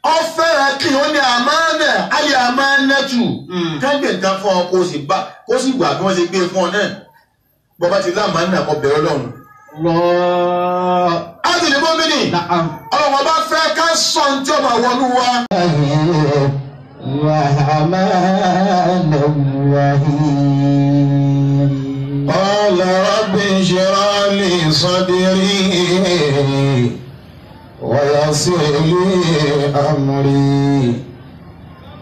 Ó fẹ́ràn kí ó ní àmánà ayé àmánà tù. Kágbé nǹkan fún ọ kó sì bá kó sì wà bí wọ́n ṣe gbé fún ọ náà. Bọ́bá ti lámàánà kọ bẹ̀rẹ̀ Ọlọ́run. Ábìlì mọ́mìnì. Ọlọ́run ọba fẹ́ ká sọ ní tí ó máa wọnú wa. الرحمن الرحيم. قال رب اشرح لي صدري ويسر لي أمري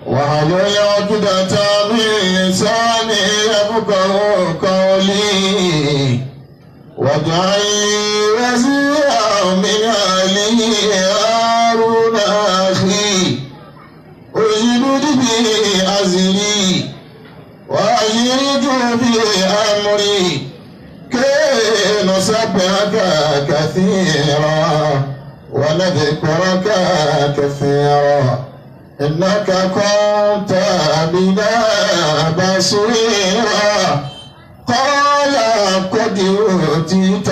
واحلل عقدة من لساني يفقهوا قولي واجعل لي وزيرا من أهلي هارون أخي اشدد به أزري وأشركه في أمري كي نسبحك كثيرا ونذكرك كثيرا إنك كنت بنا بصيرا. قال قد أوتيت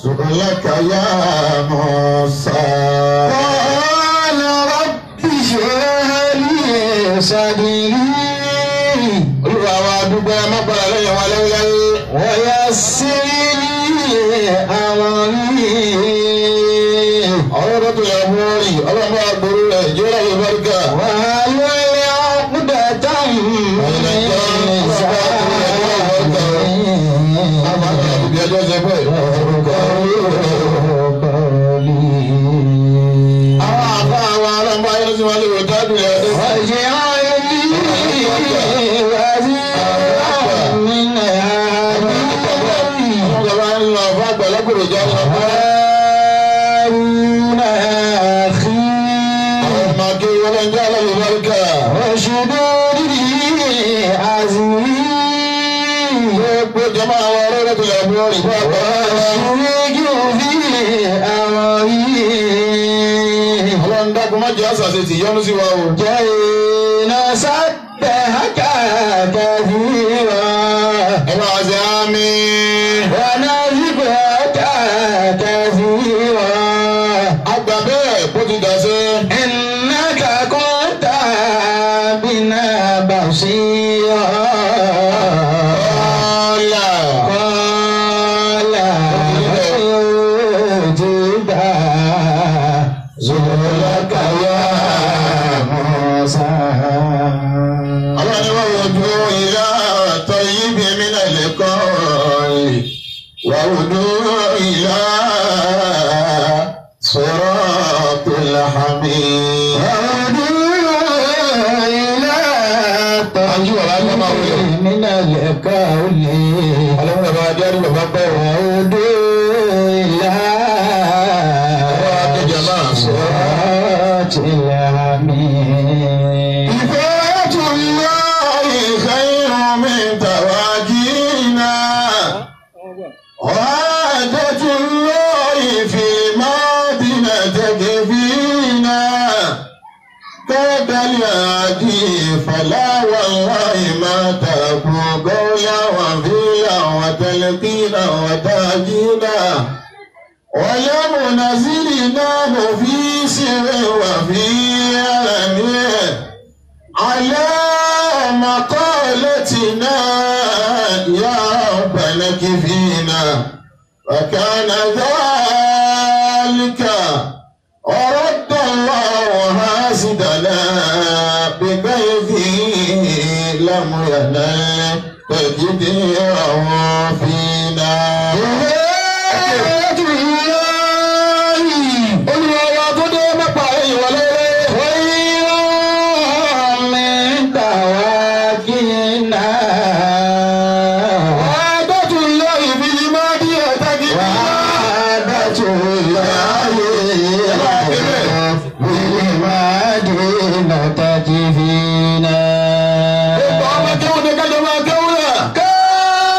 سؤلك يا موسى. قال رب اشرح لي صدري. Olúwa wa dúpẹ́ mọ́pàá lẹ́yìn wa lẹ́yìn. ويسر لي أمري. Ọ̀rọ̀ tó yẹ fún orí ọlọ́run bá gbòòrò rẹ̀ jẹ́ láyé báríkà. واحلل عقدة من لساني. Ibi ẹjọ́ ṣe pé. قولي. Àwọn àbá àwọn ọlọ́run bá yẹn lọ́sí wọn lè wò tábìlì rẹ̀. واجعل لي وزيرا من أهلي. Ọlọ́run bá ń lọ fún àgbàlagbèrè jẹ́ lọ fún. هارون أخي. Àwọn ọmọ akéwì ọlọ́run jẹ́ láyé báríkà. واشدد به أزري. Gbogbo jama àwọn ọlọ́run tó yẹ fún orí fún àgbàlagbèrè. وأشركه في أمري. Ọlọ́run dákun má jẹ́ àṣàṣe tì yọ́nú sí wa o. كي نسبحك كثيرا. Ẹ máa ṣe àmín. ونذكرك كثيرا. Àgbà bẹ́ẹ̀ bó ti dà sí. إنك كنت بنا بصيرا. Ọ̀la. قال أوتيت سؤلك يا موسى. Ọlọ́run ni wọ́n wojú ìlà tayyib min al-qawl wa wudu ìlà siratil hamid. وهدوا إلى طيب من القول. Ọlọ́run bàbá Adéárí bàbá pẹ́ o. وهدوا إلى صراط الحميد. Ifatullahi khayrun min tawajina. Wa'adatullahi fi madina takfina. كاد الهادي فلا والله ما تكو قولا وفيلا وتلقينا وتهجينا ولم نزلناه في سر وفي علن على مقالتنا يا ربنا كفينا. وكان ذلك ورد الله حاسدنا بكيفه لم ينل تجديره فينا. Olúwa wa tó dé mẹ́pa ẹ̀yìn wọlé. خير من تواكينا. Wa'adatullahi fil madi takfina. وعادة الله بالمدينة تكفينا. Gbogbo ọmọ kéwù ní kájọ máa kéwù náà. كاد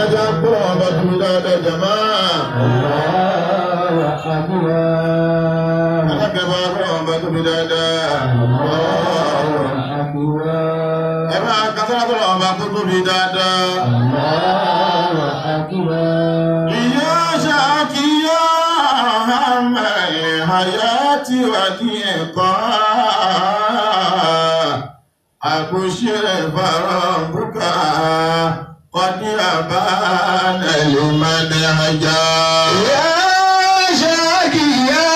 Ẹja gbọ́ ọba tóbi dáadáa jàmá. Alákẹ́fà gbọ́ ọba tóbi dáadáa. Ẹ máa kásárá tó ọba tó tóbi dáadáa. Ìyá ṣàkíyá àmàlẹ̀ àyà tí wà ní ẹ̀kọ́. Àkúṣe fara bùkà. قد أبان لمن هجا يا شاكيا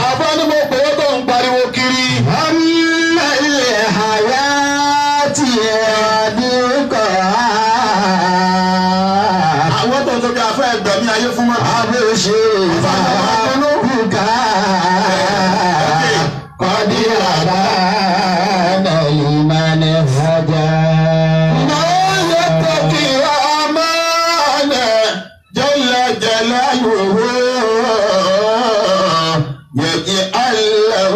Àfáàní mo pè é tó ń pariwo kiri. هم الحياة يدقها Àwọn tó ń sọ pé afẹ́ ẹgbẹ̀mí ayé fún mọ́. أبشر فربك قد أبان لمن هجا ما يتقي الرحمن جل جلاله يجعل له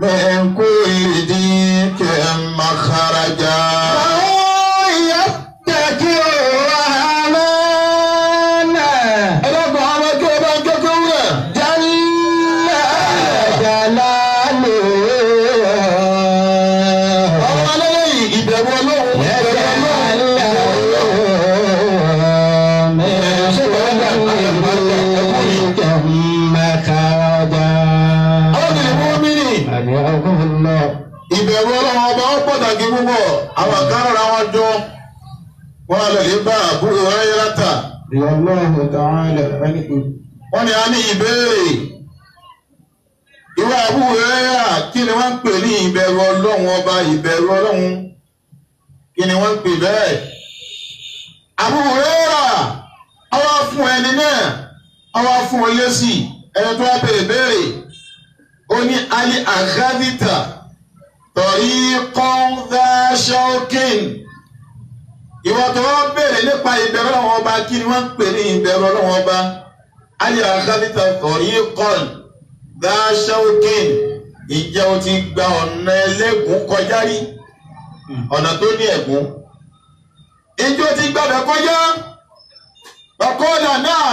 من كل ضيق مخرجا. يتقي الرحمن Ẹlẹ́gbọ̀n àwọn akẹ́kọ̀ọ́ bá ń kẹ́kọ̀ọ́ rẹ̀. جل جلاله Àwọn alẹ́lẹ́yìn ìbẹ̀rù Ọlọ́run. Ìbẹ̀rù Ọlọ́run. Àwọn tìlẹ̀ mú mi nì. Ìbẹ̀rù Ọlọ́run ọba ó pàtàkì púpọ̀. Àwọn kan rọra wọn jọ. Wọ́n á lọ lè bá àbúrò Ráyélátà. Wọ́n ní a ní ìbéèrè. Ìwà àbúrò Ráyélátà kí ni wọ́n ń pè ní ìbẹ̀rù Ọlọ́run ọba ìbẹ̀rù Ọlọ́run? Kí ni wọ́n ń pè bẹ́ẹ̀? Àbúrò Ráyélátà àwa fún ẹni náà àwa fún ọ lésì ẹni tó wá béèrè béèrè. Ó ní Ali Aghadita tariqan dha shawkin. Ìwọ tó wá béèrè nípa ìbẹ̀rù Ọlọ́run ọba kí ni wọ́n ń pè ní ìbẹ̀rù Ọlọ́run ọba? Ali Aghadita tariqan dha shawkin. Ìjẹ́ o ti gba ọ̀nà ẹlẹ́gùn kọjá rí? Ọ̀nà tó ní ẹ̀gún. Ìjọ ti gbàbẹ̀ kọjá? Ọkọ̀ọ̀dà náà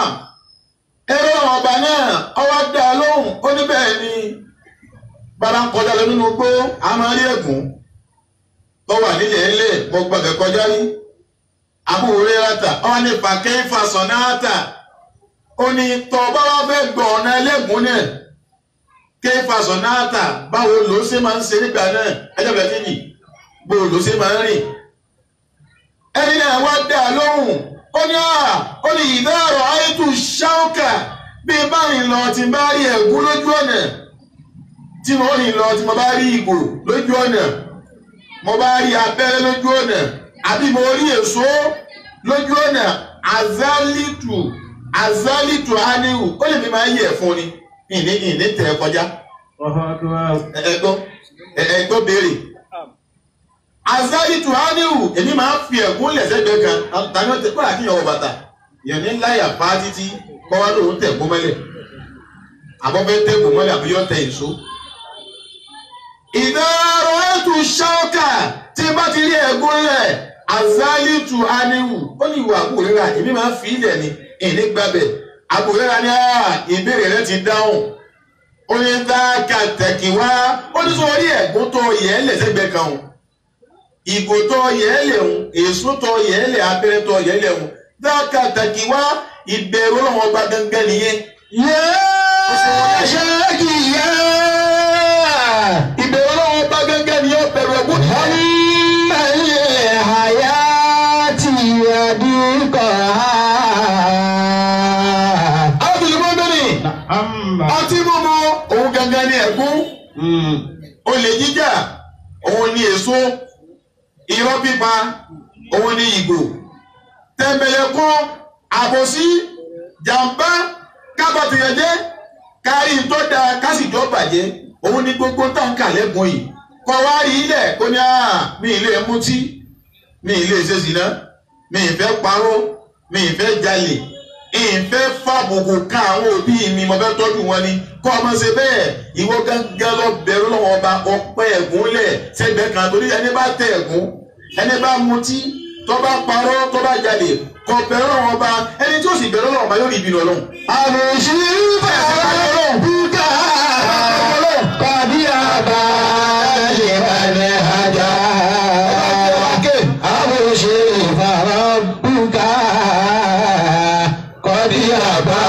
ẹ̀rọ ọba náà ọwọ́ dá lóhùn ó ní bẹ́ẹ̀ ni bàbá ń kọjá lọ nínú igbó a máa rí ẹ̀gún tó wà nílẹ̀ ẹlẹ̀ mo gbàgbẹ́ kọjá rí. Abu Hurairata ọwọ́ ní fàkẹ́fà sọ̀náàtà ó ní tọ́ bá wá fẹ́ gbọ́ ọ̀nà ẹlẹ́gùn náà kẹ́fà sọ̀náàtà báwo ló ṣe máa ń ṣe nígbà náà ẹjọ́ bẹ̀rẹ̀ sí yìí bó ló ṣe máa ń rìn. Ẹni náà wá dá lóhùn ó ní à ó ní ìdáàrọ̀ àìtú ṣáúkà bí bá rìn lọ tí bá rí ẹ̀gún lójú ọ̀nà tí mo rìn lọ tí mo bá rí ìgò lójú ọ̀nà mo bá rí abẹ́rẹ́ lójú ọ̀nà àbí mo rí èso lójú ọ̀nà azálìtù azálìtù áníhù ó lè fi máa yẹ̀ fún ni ìní ìní tẹ̀ ẹ́ kọjá ẹ̀gbọ́n ẹ̀gbọ́n béèrè azálìtù áníhù èmi máa ń fi ẹ̀gún lẹ̀ sẹ́gbẹ̀ẹ́ kan tani ó tẹ kó àkíyàn wọ bàtà yẹn ní láyà pa títí kọ́ wá lóun tẹ̀ gún mọ́lẹ̀ àbọ̀fẹ́ tẹ̀ gún mọ́lẹ̀ àbí yọ tẹ èso. Ìdárò ètò ṣáọ́kà tí bá ti rí ẹ̀gún lẹ̀ azálìtù áníhù ó ní ìwà àbúrò rírà èmi máa ń fi ilẹ̀ ni ìní gbàbẹ̀ àbúrò rírà ní ìbéèrè rẹ ti dáhùn ó ní dáàkà tẹ̀kí wá ó ní sọ orí ẹ̀gún tó yẹ ẹ́ lẹ̀ sẹ́gbẹ̀ẹ́ kan o ìgò tó yẹ ẹ́ lẹ̀ ń èso tó yẹ ẹ́ lẹ̀ abẹ́rẹ́ tó yẹ ẹ́ lẹ̀ ń dáàkà tẹ̀kí wá ìbẹ̀rù Ọlọ́run ọba gangan nìyẹn. يا شاكيا Ìbẹ̀rù Ọlọ́run ọba gangan nìyẹn bẹ̀rù ẹ̀gún nìyẹn. هم الحياة يدقها Ábìlì mọ́mìnì ọtí mímu òun gangan ni ẹ̀gún olè jíjà òun ni èso irọ́ pípa òun ni ìgò tẹ̀m̀bẹ̀lẹ̀kún àbòsí jàǹbá kábàtìyànjẹ́ kárí tó dáa kásìjọ́ bàjẹ́ òun ni gbogbo táǹkà lẹ́gùn yìí kọ́ wá rí ilẹ̀ kó ní àá mi ì lè mutí mi ì lè ṣe zìnà mi ì fẹ́ parọ́ mi ì fẹ́ jalè ìfẹ́ fàbùkù ká àwọn òbí mi mo fẹ́ tọ́jú wọn ni kọ́ ọmọ ṣe bẹ́ẹ̀ ìwọ gángan lọ bẹ̀rù lọ́wọ́ ọba ọpẹ́ ẹ̀gún lẹ̀ sẹ́gbẹ̀ẹ́ kan torí ẹni bá tẹ ẹ̀gún ẹni bá mutí Tó bá parọ́ tó bá jalè kò bẹ̀rù Ọlọ́run ọba ẹni tí ó sì bẹ̀rù Ọlọ́run ọba yóò rí ìbínú Ọlọ́run. Àbùsí bùkà kọ̀dí àbá lè balẹ̀ àjà. Àbùsí bùkà kọ̀dí àbá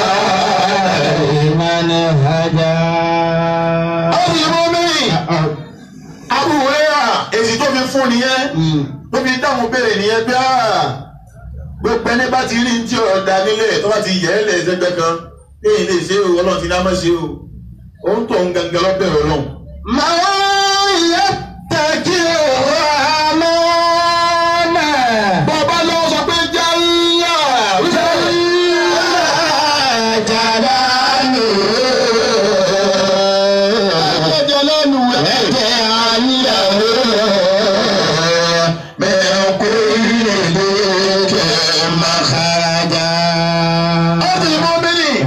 lè balẹ̀ àjà. Ọ̀rọ̀ mi, Abu Hurairah èsì tó fi fún nìyẹn tó fi dáhùn béèrè nìyẹn pé gbogbo ẹni bá ti rí ní tí ọ̀rọ̀ da nílé tó bá ti yẹ̀ ẹ́ lẹ̀ sẹ́gbẹ́ kan èyí lè ṣe o Ọlọ́run ti ní a máa ṣe o òun tó ń gangan lọ́bẹ̀rẹ̀ Ọlọ́run. Máa yẹ tẹ̀kí ọ̀hánà. Bàbá lọ sọ pé jálá Jálá jàlá lò. Ẹ̀jẹ̀ lẹ́nu Ẹ̀jẹ̀ àlẹ́ mẹ́kú lè makhraja. Ọ̀sìn ìmọ̀ mẹ́rin.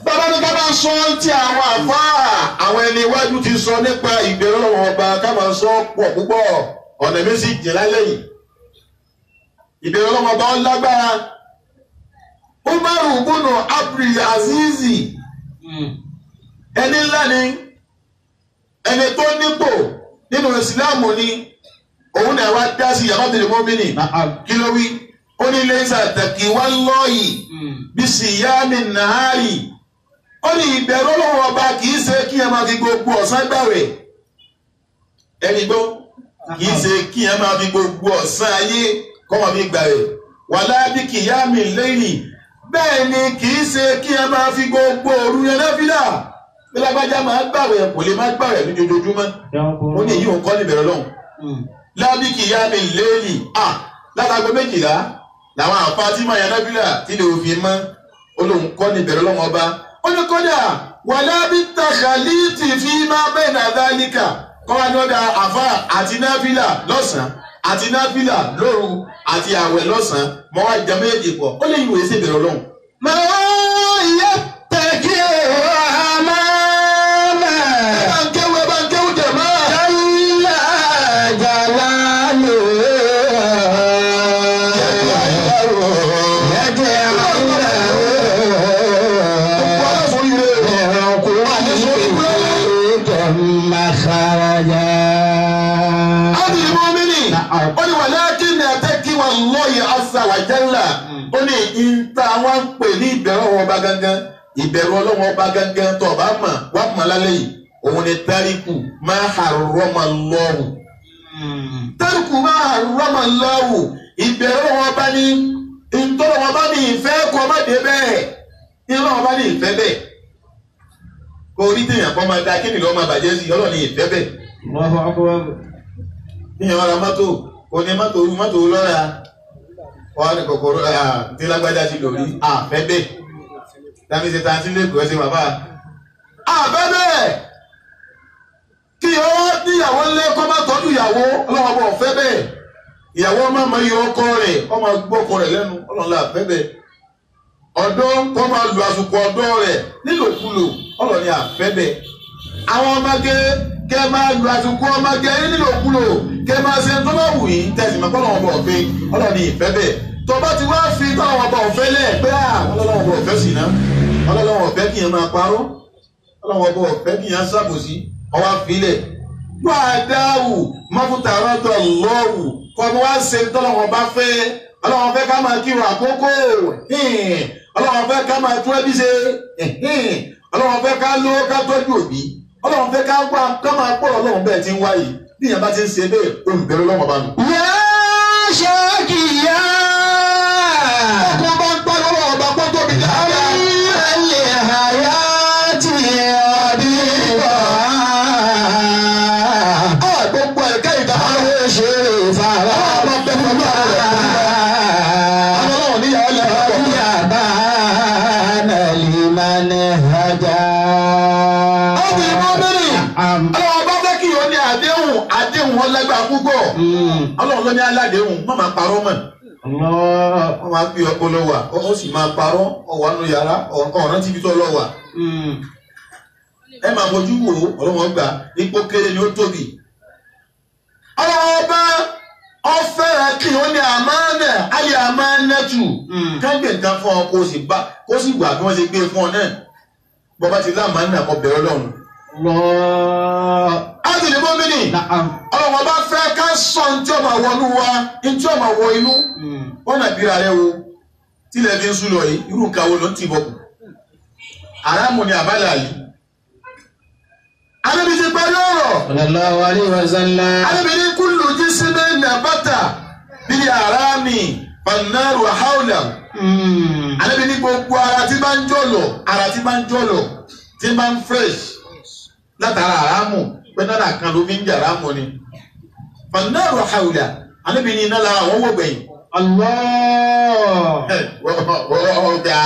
Bàbá ní ká máa sọ tí àwọn àfáà àwọn ẹni iwájú ti sọ nípa ìbẹ̀rù Ọlọ́run ọba ká máa sọ pọ̀ púpọ̀ ọ̀nà méjì jìn lálẹ́ yìí. Ìbẹ̀rù Ọlọ́run ọba ó lágbára. Umaru bunu Abdul Azizi ẹni ńlá ni ẹni tó nípò nínú Ìsìláàmù ni òun náà wá dá sí yàrá tẹ̀lé mọ́mìnì kí ló wí? Ó ní lẹ́sà tẹ̀kí wá lọ́ọ̀yì bí síyámi nàárì. Ó ní ìbẹ̀rù Ọlọ́run ọba kì í ṣe kí ẹ máa fi gbogbo ọ̀sán gbàwẹ̀. Ẹni gbọ́ kì í ṣe kí ẹ máa fi gbogbo ọ̀sán ayé kọ́ máa fi gbàwẹ̀. Wàlá bí kìyámi lẹ́yìn bẹ́ẹ̀ ni kì í ṣe kí ẹ máa fi gbogbo òru yẹn náfìlà. Bí lágbájá máa gbàwẹ̀ kò lè má gbàwẹ̀ lójoojúmọ́. Ó ní èyí òun kọ́ ní ìbẹ̀rù Ọlọ́run. Lábí kìyámi lẹ́yìn à látago 12 làwọn àfa tí máa yan náfìlà tí lè òfin mọ́ olóhùn kọ́ ní ìbẹ̀rù Ọlọ́run ọba. Ó ní kódà wàlá bí takhaliti fi máa bẹ́ẹ̀ náà dálíkà kọ́ wa ní ọ̀dà àfa àti náfìlà lọ́sàn-án àti náfìlà lóru àti àwẹ̀ lọ́sàn-án mọ́ wá jẹ méjì pọ̀ ó lè yíwèé sí ìbẹ̀rù Ọlọ́run. Máa yẹ tẹ̀kí ọ̀hánà. Ẹ bá ń kéwú ẹ bá ń kéwú jẹ̀ mọ́. Jalla jalaluhu. Adi mọ́mìnì, ó ní walakin àtẹ́kí wallahi azza wa jalla. Ó ní ìta wọn ń pè ní ìbẹ̀rù Ọlọ́run ọba gangan. Ìbẹ̀rù Ọlọ́run ọba gangan tó ọba mọ̀ wá mọ̀ lálẹ́ yìí. Òun ni tariku ma harrama Allahu. Tariku ma harrama Allahu. Ìbẹ̀rù Ọlọ́run ọba ní ìtọ́lọ́wọ́ ọba ní ìfẹ́ kọ́ má dé bẹ́ẹ̀. Ìtọ́lọ́wọ́ ọba ní ìfẹ́ bẹ́ẹ̀. Kò rí téèyàn kọ́ máa da kí nìlọ́ máa bàjẹ́ sí Ọlọ́run ní ìfẹ́ bẹ́ẹ̀. Níyàn ra mọ́tò kò ní mọ́tò orú mọ́tò lọ́ra wọ́n ní kòkòrò tí lágbájá ti lò rí àfẹ́ bẹ́ẹ̀ tàbí ṣe tàǹtí lẹ́kọ̀ọ́ ṣe bàbá àfẹ́ bẹ́ẹ̀ kí ọwọ́ níyàwó ńlẹ́ kọ́ má tọ́jú ìyàwó ọlọ́wọ́ bọ̀ fẹ́ bẹ́ẹ̀ ìyàwó ọmọ máa yọ ọkọ rẹ̀ ọmọ gbọ́kọ rẹ̀ lẹ́nu ọlọ́la àfẹ́ bẹ́ẹ̀ ọ̀dọ́ kọ́ máa lu àsùkò ọ̀dọ́ rẹ̀ nílòkulò ọlọ́ni àfẹ́ bẹ́ẹ̀ àwọn ọmọge kẹ máa lu àsìkò ọmọge nílòkulò kẹ máa ṣe tó bá wù yín tẹsí mọ́ kọ́ lọ́wọ́ bọ̀ ọ̀fẹ́ ọlọ́ni ìfẹ́ bẹ́ẹ̀ tó bá ti wá fi tọ́wọ́ bọ̀ ọ̀fẹ́ lẹ̀ pé ọlọ́wọ́ bọ̀ ọ̀fẹ́ sì ná ọlọ́wọ́ ọ̀fẹ́ kì í máa parọ́ ọlọ́wọ́ bọ̀ ọ̀fẹ́ kì í ṣàbòsí ọwọ́ àfilẹ̀ wà á dáwù mọ́fútà rọ́tọ̀ lọ́wù kọ́ ọmọ wá ṣe tọ́lọ́wọ́ bá fẹ́ ọlọ́wọ́ fẹ́ ká máa kírun àkókò ọlọ́wọ́ fẹ́ ká máa tún ẹbí ṣe ọlọ́wọ́ fẹ́ ká lówó ká tọ́jú òbí ọlọ́run fẹ́ ká wá ká máa pọ̀ ọlọ́run bẹ́ẹ̀ ti ń wáyé bí ìyẹn bá ti ń ṣe bẹ́ẹ̀ olùbẹ̀rẹ̀ ọlọ́run ọba nù. Yā ṣákìyà. Ọkùnrin bá ń pa lọ́wọ́ ọba pọ́ tóbi dáadáa. Al-hayati ọdíwà. Á gbogbo ẹ̀ka ìdá. Àwọn ṣe fara. Ọlọ́run bẹ pẹ̀lú àwọn ọ̀rẹ́. Àwọn ọlọ́run níyàwó lẹ́nu pọ̀. Yàbá liman haja. Ọ̀gbìn mọ́mìnì. Ọlọ́run bá fẹ́ kí o ní àdéhùn àdéhùn ọlẹ́gbàá púpọ̀. Ọlọ́run ló ní aládéhùn má máa parọ́ mọ́. Wọ́n máa fi ọpọlọ wà, ó sì máa parọ́, ọ̀wà nù yàrá, ọ̀ràn tíbi tó lọ wà. Ẹ máa fojú wò ó, ọlọ́run gbà, ipò kéré ni ó tóbi. Ọlọ́run ọba Ó fẹ́ràn kí ó ní àmánà ayé àmánà tù. Ká gbé nǹkan fún ọ kó sì bá kó sì wà bí wọ́n ṣe gbé fún ọ náà. Bọ́ba ti lámánà kó bẹ̀rẹ̀ Ọlọ́run. Allah. Ábìlì mọ́mìnì. Na'am. Ọlọ́run ọba fẹ́ ká sọ ntí ọmọ wọnú wa, ntí ọmọ wọ inú. Wọ́n nà bíra rẹ wo. Tílẹ̀ fi ń sùn lọ yìí, irú nǹkan wo ló ń tì bọ̀kù? Àràmù ni àbálà yìí. Ànábì ti parí ọ̀rọ̀. Sallallahu alayhi wa sallam. Ànábì ní kullu jismin nabata bil harami fannaru hawla. Ànábì ní gbogbo ara tí bá ń jọ̀lọ̀, ara tí bá ń jọ̀lọ̀, tí bá ń fresh látara àràmù, pé náírà kan ló fi ń jẹ àràmù ni. Fannaru hawla. Ànábì ní iná lára àwọn wọ̀ gbẹ̀yìn. Allah. Ọ̀gá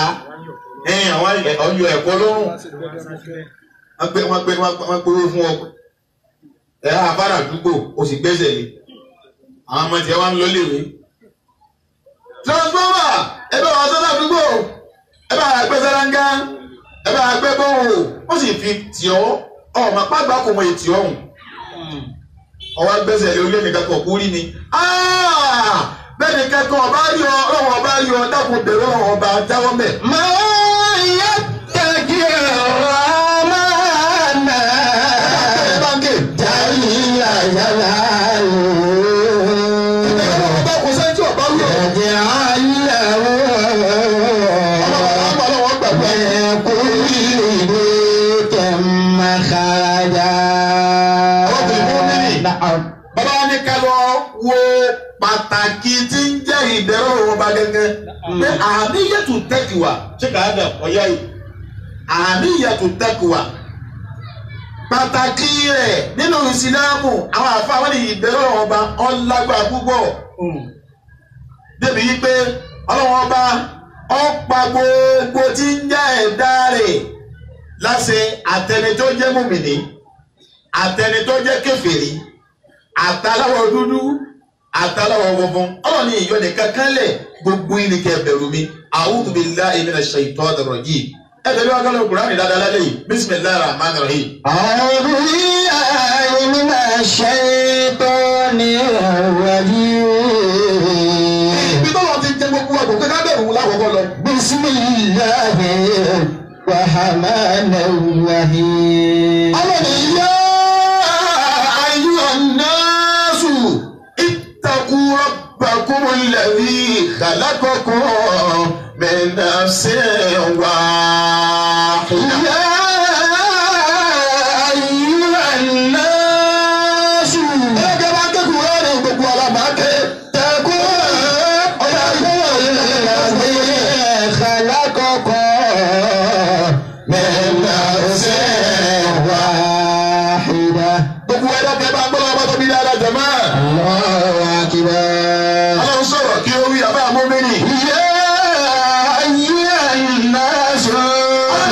ẹ̀yìn àwọn ọyọ ẹ̀kọ́ lọ́rùn wọ́n gbé wọ́n gbé wọ́n gbé owó fún ọ ẹ̀ afárá àdúgbò o sì gbẹ́sẹ̀ lé àwọn ọmọ tiẹ̀ wá ń lọ léwe. Transformer ẹ bá wà sọ́dọ̀ àdúgbò ẹ bá gbé sálángá ẹ bá gbé bọ́wọ̀ ó sì fi tì ọ́ ọmọ pàgbà kò mọ ètì ọ̀hún ọwọ́ gbẹ́sẹ̀ lé olé nìkan kọ̀ kúrí ni bẹ́ẹ̀ ni kẹ́kọ̀ọ́ ọba rí ọ ọlọ́wọ́ ọba rí ọ dákun bẹ̀rẹ̀ ọlọ́wọ́ ọba jáwọ́ mẹ́. Ma yattaqi rahmana jalla jalaluhu. Ọba kò sẹ́ni tí ọba wí ọ. Yaj'al lahu Ọlọ́wọ́ ọlọ́wọ́ gbàgbọ́. min kulli dhiqin makhraja. Na'am. Bàbá ní ká lọ wo pàtàkì tí ń jẹ́ ìbẹ̀rù ọba gẹ́gẹ́ pé àmìyẹ̀tù tẹ́kìwà ṣé kà á dà ọ̀yá yìí àmìyẹ̀tù tẹ́kìwà pàtàkì rẹ̀ nínú ìsìlámù àwọn àfa wọn ní ìbẹ̀rù ọba ọlágbà púpọ̀ débi yìí pé ọlọ́wọ́n ọba ọ̀pá gbogbo tí ń jẹ́ ẹ̀dá rẹ̀ láṣẹ àtẹni tó jẹ́ mùmìnì àtẹni tó jẹ́ kèfèrí àtàláwọ̀ dúdú àtàláwọ̀ funfun ọlọ́run ní ìyọ nìkan kan lẹ̀ gbogbo yín ni kẹ́ bẹ̀rù mi a'udhu billahi minash shaitanir rajim ẹ tẹ̀lé wa kálọ̀ Kùránì dáadáa lálẹ́ yìí bismillahir rahmanir rahim. أعوذ بالله من الشيطان الرجيم. Ibi tó lọ ti jẹ gbogbo àgbò pé ká bẹ̀rù lákòókò lọ. بسم الله الرحمن الرحيم. Ọlọ́run yá ayyuhan nasu ittaqu rabbakumul ladhi khalaqakum min nafsin wahidah. يا أيها الناس Ẹgbẹ́ bá ké Kùránì gbogbo ọ̀la máa ké. اتقوا ربكم الذي خلقكم من نفس واحدة. Gbogbo ẹ̀dá kẹ́ bá gbọ́ ọba tó bí dáadáa jẹ̀mọ́. الله أكبر. Ọlọ́run sọ̀rọ̀ kí ó wí àbá àmúmínì. يا أيها الناس Ọlọ́run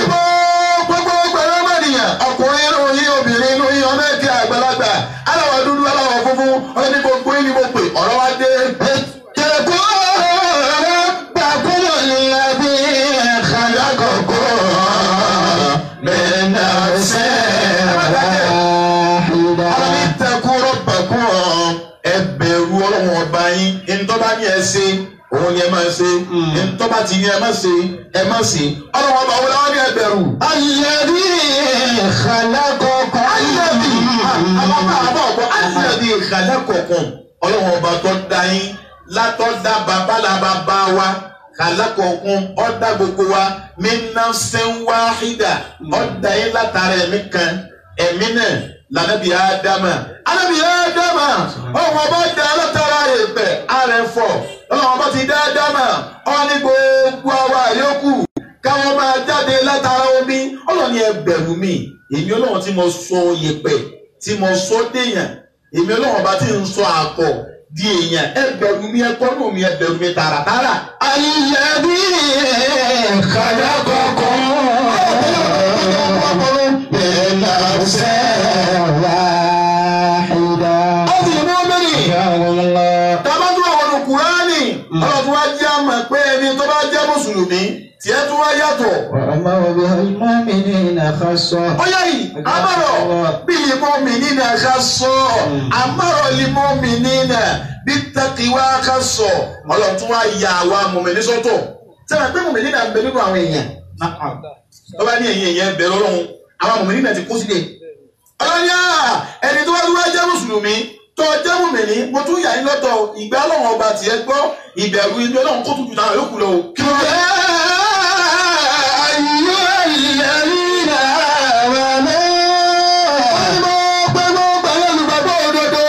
gbogbo pẹ̀lú ọmọnìyàn ọkùnrin inú yín obìnrin inú yín ọmọ ẹ̀kẹ́ àgbàlagbà aláwọ̀ dúdú aláwọ̀ funfun ọlọ́run ní gbogbo yín ni mo pè ọ̀rọ̀ wá dé. اتقوا ربكم الذي خلقكم من نفس واحدة. Ọlọ́run ní ittaqu rabbakum ẹ bẹ̀rù Ọlọ́run ọba yín ntọ́ bá ní ẹ ṣe òun ni ẹ máa ṣe ntọ́ bá ti ní ẹ má ṣe ẹ má ṣe Ọlọ́run ọba wo làwọn ní ẹ bẹ̀rù. الذي خلقكم Alladhi àwọn àbọ̀ ọ̀pọ̀ alladhi khalaqakum ọlọ́run ọba tó dá yín látọ̀dá babalababa wa khalaqakum ọ̀dá gbogbo wa min nafsin wahida ọ̀dá yín látara ẹ̀mí kan ẹ̀mí náà lànàbí ádámà ànàbí ádámà ọlọ́run ọba dá látara ẹ̀pẹ̀ àrẹ̀fọ̀ ọlọ́run ọba ti dá ádámà ó ní gbogbo àwa yòókù káwọn máa jáde látara omi ọlọ́run ní ẹ bẹ̀rù mi èmi ọlọ́run tí mo sọ yẹ̀pẹ̀ tí mo sọ déèyàn èmi ọlọ́run ọba tí ń sọ àkọ́ di èèyàn ẹ bẹ̀rù mi ẹ kọ́nù mi ẹ bẹ̀rù mi tààràtààrà. الذي خلقكم من نفس واحدة. Ó sì mú mẹ́rin الله tàbá tún àwọn ọ̀nà Kùránì ọlọ́run tún wá wá jẹ́ àmọ̀ pé ẹni tó bá jẹ́ mùsùlùmí tiẹ̀ tún wá yàtọ̀. وأمر بها المؤمنين خاصة. Ó yẹ yìí, amọ̀rọ̀ bí limọ́mìnínà ká sọ, amọ̀rọ̀ limọ́mìnínà bí takiwá ká sọ, Ọlọ́run tún wá ya àwa mùmìnì sọ́tọ̀. Sẹ́wọ̀n pé mùmìnínà ń bẹ nínú àwọn èèyàn. Tó bá ní ẹ̀yìn èèyàn bẹ̀rẹ̀ Ọlọ́run, àwọn mùmìnínà ti kó sílẹ̀. Ọlọ́run yá ẹni tó wá tún wá jẹ́ mùsùlùmí tó jẹ́ mùmìnì, mo tún yà yín lọ́tọ̀ ìgbà Ọlọ́run ọba tiẹ̀ gbọ́ ìbẹ̀rù inú Ọlọ́run kó tutù táwọn yòókù lọ. Kí ló dé? أيها الذين آمنوا. Wọ́n ní mo pé gbogbo àwọn olùgbàgbọ́ òdodo,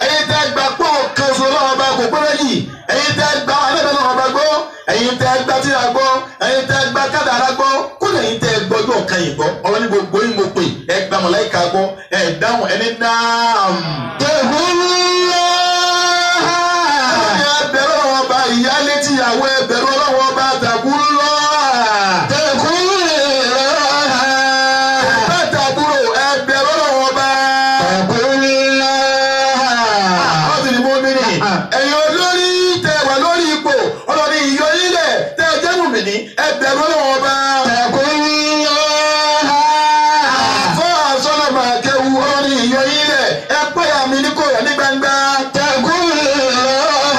ẹ̀yin tẹ́ gbà pọ̀ kan ṣoṣo Ọlọ́run ọba kò pé méjì, ẹ̀yin tẹ́ gbà alẹ́bẹ̀ Ọlọ́run ọba gbọ́, ẹ̀yin tẹ́ gbà tírà gbọ́, ẹ̀yin tẹ́ gbà kádàrá gbọ́, kódà ẹ̀yin tẹ́ gbọ́dọ̀ kan yìí gbọ́. Ọlọ́run ní gbogbo yín mo pè, ẹ gba màláíkà gbọ́, ẹ dáhùn ẹni náà. اتقوا الله. Ẹ bẹ̀rù Ọlọ́run ọba, ìyáálé tìyàwó ẹ bẹ̀rù Ọlọ́run ọba tàkú lọ́à. اتقوا الله. Bẹ́ẹ̀ ẹ bẹ̀rù Ọlọ́run ọba. اتقوا الله. Ọ̀sìn ni mo mi nì. Ẹ̀yin olórí tẹ wà lórí ipò, ọlọ́ni ìyọ ilẹ̀ tẹ jẹ́ mùmìnì, ẹ bẹ̀rù Ọlọ́run ọba. اتقوا الله. Fọ́ àṣọ́nà máa kẹwu ọlọ́ni ìyọ ilẹ̀, ẹ pé àmì ní kò rẹ̀ ní gbangba. اتقوا الله.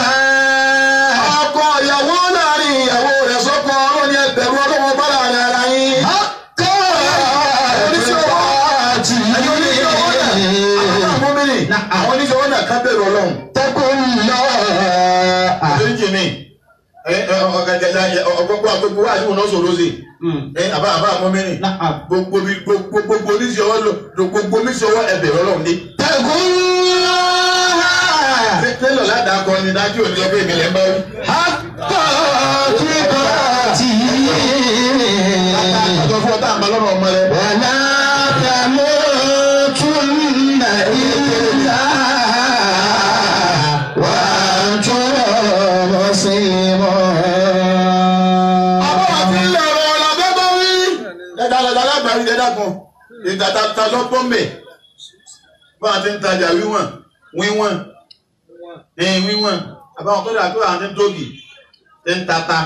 Ọkọ ìyàwó láàrin ìyàwó rẹ̀ sọ́kọ ọlọ́ni ẹ bẹ̀rù Ọlọ́run ọba láàrin ara yín. Ẹ̀yin oníṣẹ́ ọwọ́ náà, àwọn mùmìnì, àwọn oníṣẹ́ ọwọ́ náà ká bẹ̀rù Ọlọ́run. اتقوا الله. Oríjì mi, ọgbọ́gbọ́ àgbogbo wá àṣìwọ̀n náà sọ̀rọ̀ sí. Àbá àbá mùmìnì. Gbogbo bí gbogbo gbogbo oníṣẹ́ ọwọ́ lò gbogbo oníṣẹ́ ọwọ́ ẹ bẹ̀rù Ọlọ́run ní. اتقوا الله. Tẹ́lọ̀ ládàá kan ni dájú òní lọ pé èmi lẹ́ ń bá wí. حق تقاته. Àtọ̀ fún ọtá àmọ́ lọ́rọ̀ ọmọ rẹ. ولا تموتن إلا وأنتم مسلمون. Àbọ̀ àti ilẹ̀ ọ̀rọ̀ ọ̀la bẹ́ẹ̀ bá wí. Dẹ́dá lọ́dá lágbàáyé dẹ́dá kan. Ìtàtà ta lọ́gbọ́n mẹ́. Bá a ti ń tajà wíwọ̀n wíwọ̀n ẹ̀yìn wíwọ̀n. Àbáwọn kọ́dà pé àwọn ti ń tóbi ti ń tata.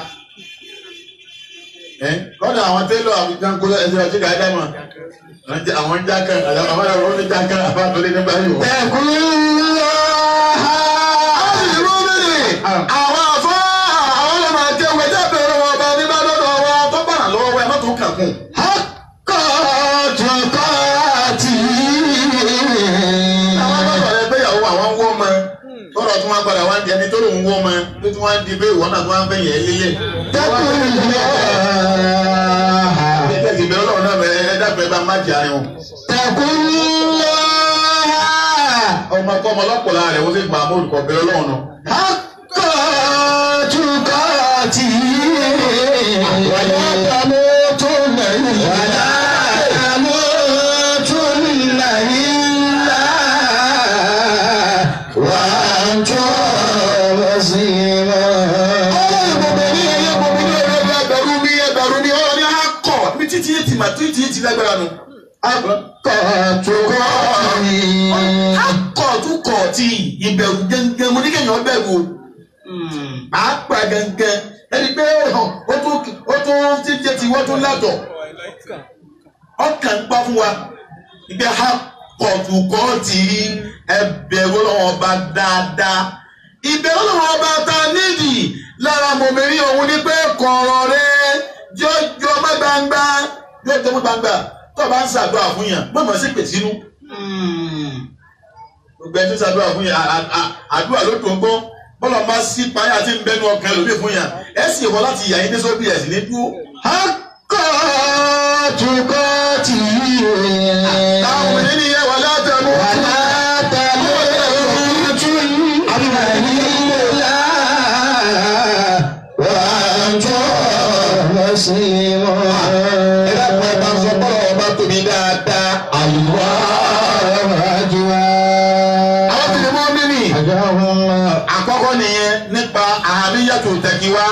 Kọ́dà àwọn tẹ́lọ̀ àbíkan kó ẹsẹ̀ ọtí gàdá mọ̀. Àwọn ń jákàn àwọn àwọn ń jákàn àbá àtọ́lé nígbà yìí wọ̀. اتقوا الله. Àwọn àfọ́ àwọn ọlọ́mọ akẹ́wọ̀ ẹjẹ́ bẹ̀rẹ̀ wọn ọba ní bá dọ́dọ̀ wa tó bàrà lọ́wọ́ wa ẹ má tún kàkùn. حق تقاته. Àwọn bàbá rẹ gbéyàwó àwọn ń wọ́ ọmọ tọ́rọ̀ tún wá padà wá ń di ẹni tó lòun wọ́ ọmọ tó tún wá ń di pé ìwọ náà tún wá ń fẹ̀yìn ẹ lélẹ̀. اتقوا الله. Ẹ tẹ̀sí ìbẹ̀rẹ̀ Ọlọ́run náà ẹ dákun ẹ bá má jẹ àárín wọn. اتقوا الله. Ọmọ kọ́ ọmọ ọlọ́pọ̀lá rẹ̀ wọ́n sì gbà mọ́ olùkọ́ bẹ̀rẹ̀ Ọlọ́run náà. حق تقاته. ولا تموتن ولا تموتن إلا وأنتم مسلمون. Ọlọ́run gbogbo ní ẹyẹ gbogbo ní ẹyẹ ẹbẹ̀rù mi ẹbẹ̀rù mi ọ̀rọ̀ ní akọ̀ níbi títí yé ti mà títí yé ti lágbára nu. حق تقاته. Akọ̀ tún kọ̀ tí ìbẹ̀rù gẹ́gẹ́ mo ní kéèyàn bẹ̀rù o. Pàápàá gẹ́gẹ́ ẹni pé ó tún ti jẹ́ ti wọ́n tún látọ̀. Ọkàn ń pa fún wa. Ìgbẹ́ akọ̀ tún kọ̀ tí ẹbẹ̀rù Ọlọ́run ọba dáadáa. Ìbẹ̀rù Ọlọ́run ọba ta nídìí lára mòmìnirí òun ni pé kọ̀ọ̀rọ̀ rẹ jọjọ mọ́ gbangba jọjọ mọ́ gbangba tó o bá ń ṣàdúrà fún yàn mọ̀mọ́ sí pèsè inú gbogbo ẹni tó ṣàdúrà fún yàn àdúrà ló tó ń gbọ́ bọ́lá bá sí payá tí ń bẹnu ọkàn lómi fún yàn ẹ sì wọ láti yà yín ní sóbì ẹ̀ sì ní dúró. حق تقاته. Táwọn ènìyàn yẹn wà látẹnu. ولا تموتن إلا وأنتم مسلمون. Ẹ dákun ẹ bá ń sọ bọ́lá ọba tóbi dáadáa. الله أكبر. Àwọn tìlẹ̀ mọ́ mímì. أجرهم الله. Àkọ́kọ́ nìyẹn nípa àmìyàtò tẹ̀kíwá.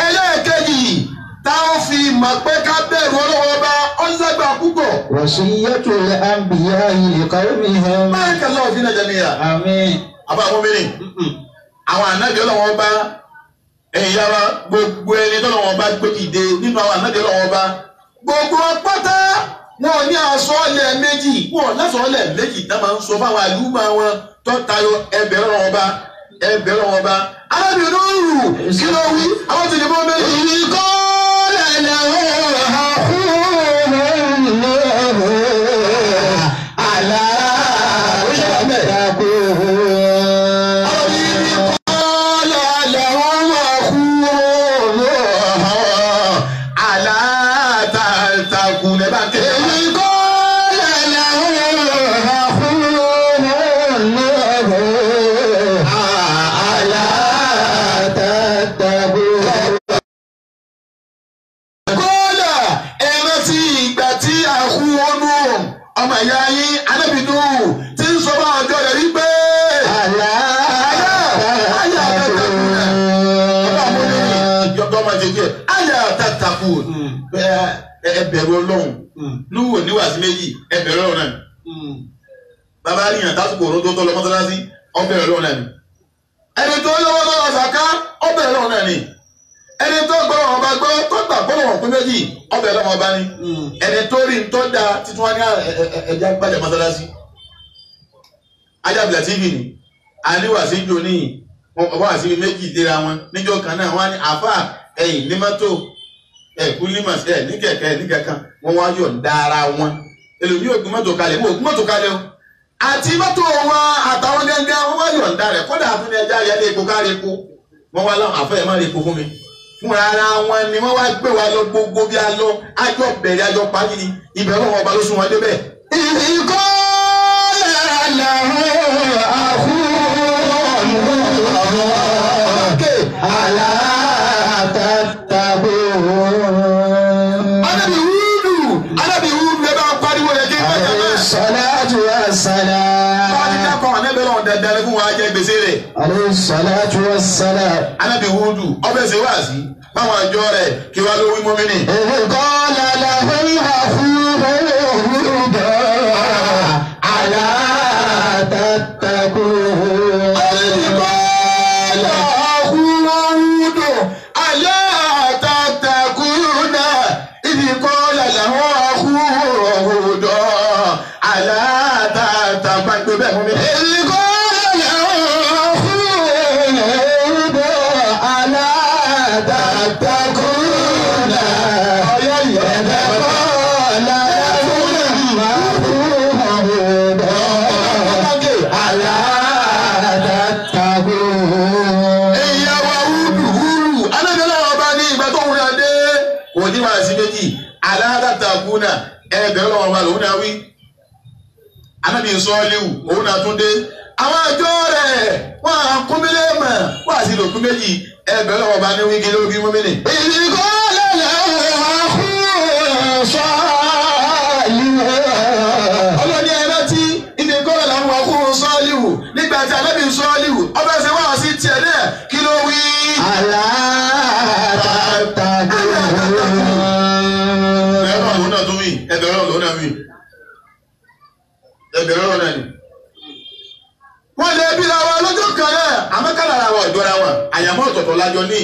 Ẹlẹ́ẹ̀kejì táwọn fi mọ̀ pé ká bẹ̀rù Ọlọ́run ọba ọ̀nzàgbà púpọ̀. وصية الأنبياء لقومهم. Barakallahu fina jami'a. آمين. Àbá àwọn mìíràn. Àwọn ànábì Ọlọ́run ọba Ẹ̀yin yára gbogbo ẹni tọ́lọ́wọ́n bá gbé dìde nínú àwọn ànájẹ́ lọ́wọ́ bá gbogbo pátá wọn ní àsọ̀ọ́lẹ̀ méjì, wọn lásọ̀ọ́lẹ̀ méjì tá máa ń sọ fáwọn àlùmọ̀ wọn tó tayọ ẹbẹ̀rẹ̀ wọn bá ẹbẹ̀rẹ̀ wọn bá. Arábìnrin òrù kí ló wí àwọn ti lè bọ́ méjì. Ìkọ́lẹ̀ làwọn àkúrò àlá ṣàkó. Ìkọ́lẹ̀ làwọn àkúrò àlá tàkùn ẹ̀ bá ń tẹ̀lé. Ìkọ́lẹ̀ làwọn àkúrò àlá tàkùn. Kódà ẹ rántí ìgbà tí àkú ọnù ọmọ ìyá yín anábìdú tí ń sọ bá ọjọ́ rẹ̀ wípé Àlá àyà tàtàkùn ọba àmúlẹ̀ ìjọba ọmọ jẹjẹ àyà tàtàkùn ẹ bẹ̀rù Ọlọ́run núwò níwàásí méjì ẹ bẹ̀rù Ọlọ́run náà bàbá ríyàn tásìkò òró tó tọ́ lọ mọ́sálásí ọ bẹ̀rù Ọlọ́run náà ni ẹni tó lọ́wọ́ tó lọ sàká ọ bẹ̀rù Ọlọ́run náà ni ẹni tó gbọ́ wọn bá gbọ́ tó gbà bọ́ wọn pín méjì ọbẹ̀ lọ́wọ́ bá ní ẹni tó rí tó da títún wá ní ẹja gbàjà mọ́sálásí ajábìlà tv ni àníwàsí jò ní wọ́n àti méjì léra wọn níjọ́ kan náà wọ́n á ní àfà ẹ̀yìn ní mọ́tò ẹ̀kú límọ̀ ẹ̀ ní kẹ̀kẹ́ ní kankan wọ́n wá yọ̀ ń da ara wọn ẹlòmíì ògùn mọ́tò kalẹ̀ wọ́n ògùn mọ́tò kalẹ̀ o àti mọ́tò wọn àtàwọn gángan wọ́n wá yọ̀ ń da rẹ̀ kódà fún ẹja yẹlé epo kárí epo wọ́n wá láwọn àfẹ́ ẹ̀ má rí epo fún mi fúnra ara wọn ni wọ́n wá gbé wa lọ gbogbo bí a lọ àjọ bẹ̀rẹ̀ àjọ parí ni ibẹ̀ ọlọ́wọ́ ọba ló sún wọn débẹ̀. Ìkọ́lẹ̀ làwọn àkúrò àlá tàtàkùn. Anábì Húdù Anábì Húdù ẹ bá ń pariwo rẹ̀ kí n bá jẹ bẹ́ẹ̀. Salatu wassalam. Báwa ti dákọ̀ ànábì ọlọ́run dandan ni fún wa jẹ gbèsè rẹ̀. Alayhi salatu wassalam. Anábì Húdù ọbẹ̀ ṣe wá sí báwọn àjọ rẹ̀ kí wá ló wí mọ́mí nì. Ìkọ́lẹ̀ làwọn àkúrò àlá tàtàkùn. Ìkọ́lẹ̀ àkúrò àlá tàtàkùnà ìkọ́lẹ̀ làwọn àkúrò àlá tàtàkùn bẹ́ẹ̀ mọ́mí nì. Ìkọ́lẹ̀ àkúrò àlá tàtàkùn. Ọ̀yọ́ yìí. Ìyàwó wúlù wúlù alábẹ́lẹ́ ọba ní ìgbà tó wúlò dé. Kò ní wàá sí méjì, aláàtàkùnà ẹbẹ̀ ọlọ́wọ́ ọba lòun náà wí. Anábì sọ́ọ́líwù òun náà tún dé. Àwọn àjọ rẹ̀ wọ́n á kún mílẹ̀ mọ̀ wọ́n á sì lòkún méjì ẹbẹ̀ ọlọ́wọ́ ọba ní wíkí lórí mọ́mìnì. Ọlọ́ni ẹ rántí ìdí kọ́lá làwọn akúrò sọ́ọ́líwù nígbà tí anábì sọ́ọ́líwù ọbẹ̀ ṣe wá sí tiẹ̀ náà kí ló wí. Ẹ̀rọ lòun náà tún wí, ẹ̀bẹ̀rẹ̀ lòun náà wí. Ẹ̀bẹ̀rẹ̀ lòun náà ni. Wọ́n lè bí ra wa lọ́jọ́ kan náà, àmọ́ kálá ra wa ọ̀dọ́ ra wa, àyàmọ́ ọ̀tọ̀ọ̀tọ̀ lájọ ní.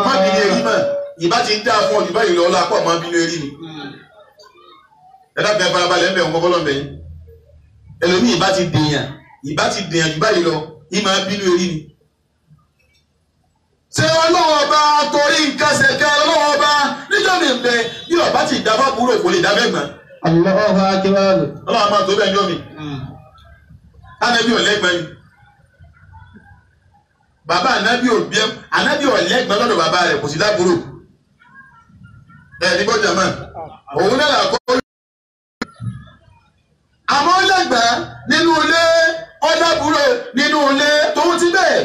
Má bínú erí mọ̀, ìbá ti dá fún ọdún báyìí lọ́la pọ̀ má bínú erí ni. Ẹ dábẹ́ ẹ farabalẹ̀ ń bẹ̀ wọn kọ́kọ́ lọ́nbẹ̀ yín. Ẹlòmíì ìbá ti dèèyàn, ìbá ti dèèyàn jù báyìí lọ, ìmọ̀ bínú erí ni. Ṣé ọlọ́wọ́ bá torí nǹkan ṣẹ̀kẹ́ ọlọ́wọ́ bá níjọ́ mi bẹ bí ọba ti dá fábúrò kò lè dá mẹ́gbọ̀n. Allahu akbar. Ọlọ́wọ́ máa tó bẹ́ẹ̀ níjọ́ mi. Ànábì ọ̀lẹ́gbọ̀n ni. Bàbá ànábì òbí ànábì ọ̀lẹ́gbọ̀n lọ́dọ̀ bàbá rẹ̀ kò sí lábúrò. Ẹ ní gbọ́dọ̀ mọ̀, òun náà là kọ́. Àmọ́ ọlẹ́gbọ̀n nínú ilé ọ̀dàbúrò nínú ilé tòun ti bẹ́ẹ̀.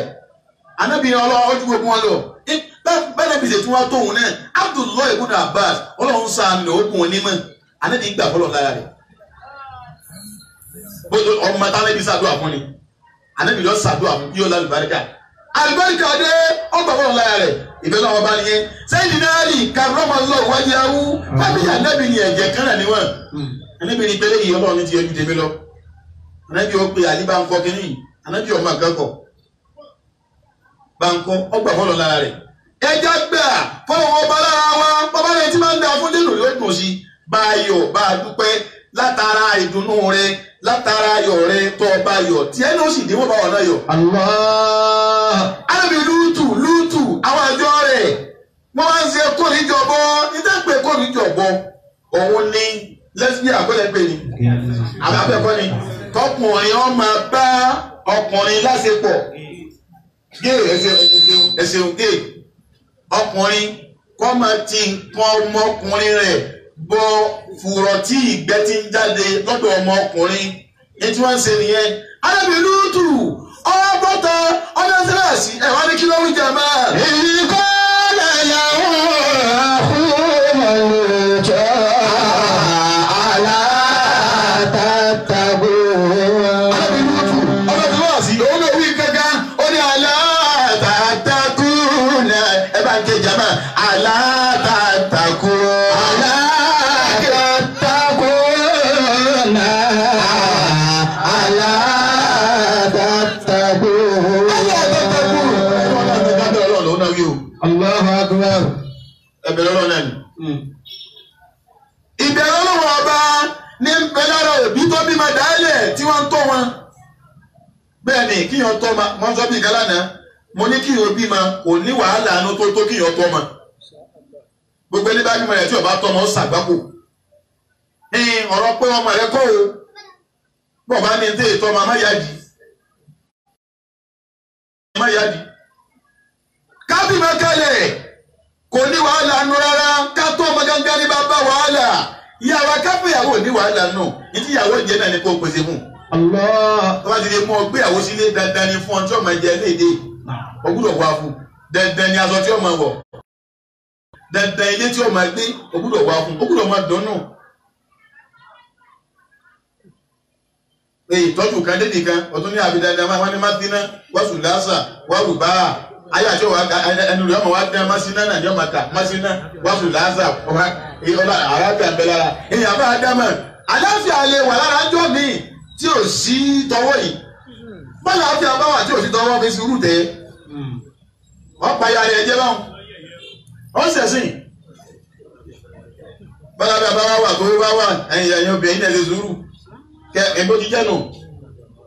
Ànábì ọlọ́wọ́ ojú gbogbo wọn lọ. Bẹ́ẹ̀ bí ṣe tún wá tóun náà, Abdullahi ibn Abbas, ọlọ́run sàánú òkun onímọ̀, ànábì gbà fọlọ́ lára rẹ̀. Ọmọ tánábì ṣàdúrà fún ni, ànábì lọ ṣàdúrà fún yóò lálùbáríkà. Àlùbáríkà dé ọgbà fọlọ́ lára rẹ̀, ìbẹ́ lọ́wọ́ bá nìyẹn. Sẹ́yìn náà rí karramallahu wajhahu, fábíyì ànábì ni ẹ̀jẹ̀ kan náà níwọ̀n. Ànábì ni pẹ́lẹ́ yìí ọlọ́run ti yẹjú tèmi lọ. Ànábì ó pe àlí bá ń kọ́ kínní, ànábì ọmọ àgàkọ̀. Bá ń kọ́ ọgbà fọlọ́ lára rẹ̀. Ẹja gbà fọwọ́ ọba lára wa. Bàbá rẹ̀ tí máa ń da fún nínú yóò dùn sí. Bá a yọ̀, bá a dúpẹ́ látara ìdùnnú rẹ̀, látara ayọ̀ rẹ̀ tó ọba yọ̀. Tí ẹni ó sì dínwó bá wà náà yọ̀. Allah. Alábì Lútù Lútù àwọn àjọ rẹ̀ wọ́n máa ń ṣe kórìíjọbọ. Níta pé kórìíjọbọ òun ni lẹ́sibíà kọ́lẹ̀ pé ni. Àbẹ́kọ́ ni tọkùnrin ó máa bá ọkùnrin láṣepọ̀. Géè ẹsẹ̀ géè ọkùnrin kọ́ máa ti nǹkan ọmọkùnrin rẹ̀ bọ fùrọ̀ tí ìgbẹ́ ti ń jáde lọ́dọ̀ ọmọkùnrin ní tí wọ́n ń ṣe nìyẹn. Alábì Lútù ọwọ́ bọ́ta ọdún síláàsì ẹ̀ wá ní kí ló ń jẹ máa. Ìkọ́lẹ̀ làwọn àkúrò jọ alátàtàgbò. Alábì Lútù ọdún síláàsì òun ló wí kankan ó ní alátàtàkù náà ẹ bá ń ké jama alátàtàkù. Alátàtàkù náà alátàtàkù. Alátàtàkù. Allahu akbar. Ẹbẹ̀rẹ̀ ọlọ́run náà ni. Ìbẹ̀rẹ̀ ọlọ́run ọba ní ń bẹ lára òbí tó bímọ dálẹ̀ tí wọ́n ń tọ́ wọn. Bẹ́ẹ̀ ni kíyàn tọ́ ma, wọ́n sọ bí ìkan lánàá, mo ní kíyàn bímọ kò ní wàhálà àánú tó tó kíyàn tọ́ ma. Gbogbo ẹni bá bímọ rẹ̀ tí ó bá tọ́ ma ó ṣàgbákò. Ní ọ̀rọ̀ pé ọmọ rẹ̀ kọ́ o, bọ̀ bá ní tẹ́ ìtọ́ ma má yáàdì. Má yáàdì. Ká bímọ kalẹ̀ kò ní wàhálà nù rárá, ká tó ọmọ gángan ní bàbá wàhálà. Ìyàwó akáfẹ́yàwó ní wàhálà nù, ní tí ìyàwó jẹ náà ni kò pèsè fún. Allah. Tó bá ti lè mú ọ gbéyàwó sílé dandan ni fún ọ tí ọmọ jẹ léde, o gbúdọ̀ wá fún. Dandan ni aṣọ tí ọmọ wọ̀, dandan ilé tí ọmọ gbé, o gbúdọ̀ wá fún, o gbúdọ̀ máa dùnnú. Ìtọ́jú kan débì kan, ọtún ní àbí dandan máa wọ́n ní Mátíná, wọ́n sùn lásà, wọ́n rù báà. Ayé àti ọwọ́ ẹnu rẹ̀ ọmọ wa dán Másíná náà ní ọmọ ta Másíná, wọ́n sùn lásà, ọlá àràbíà ń bẹ lára. Èèyàn bá dámọ̀, àláfíà lè wà lára jọ́ mi tí ò sí tọwọ́ yìí. Bọ́lá àfíà bá wà tí ò sí tọwọ́ fi sùúrù tẹ̀. Wọ́n pa ya rẹ̀ jẹ́ báwọn. Wọ́n ṣẹ̀sìn. Bọ́lá àfíà bá wà tó bá wà ẹ̀yìn ẹ̀yìn obìnrin náà ṣe sùúrù. Kẹ ẹ̀gbọ́n ti jẹ́ nù.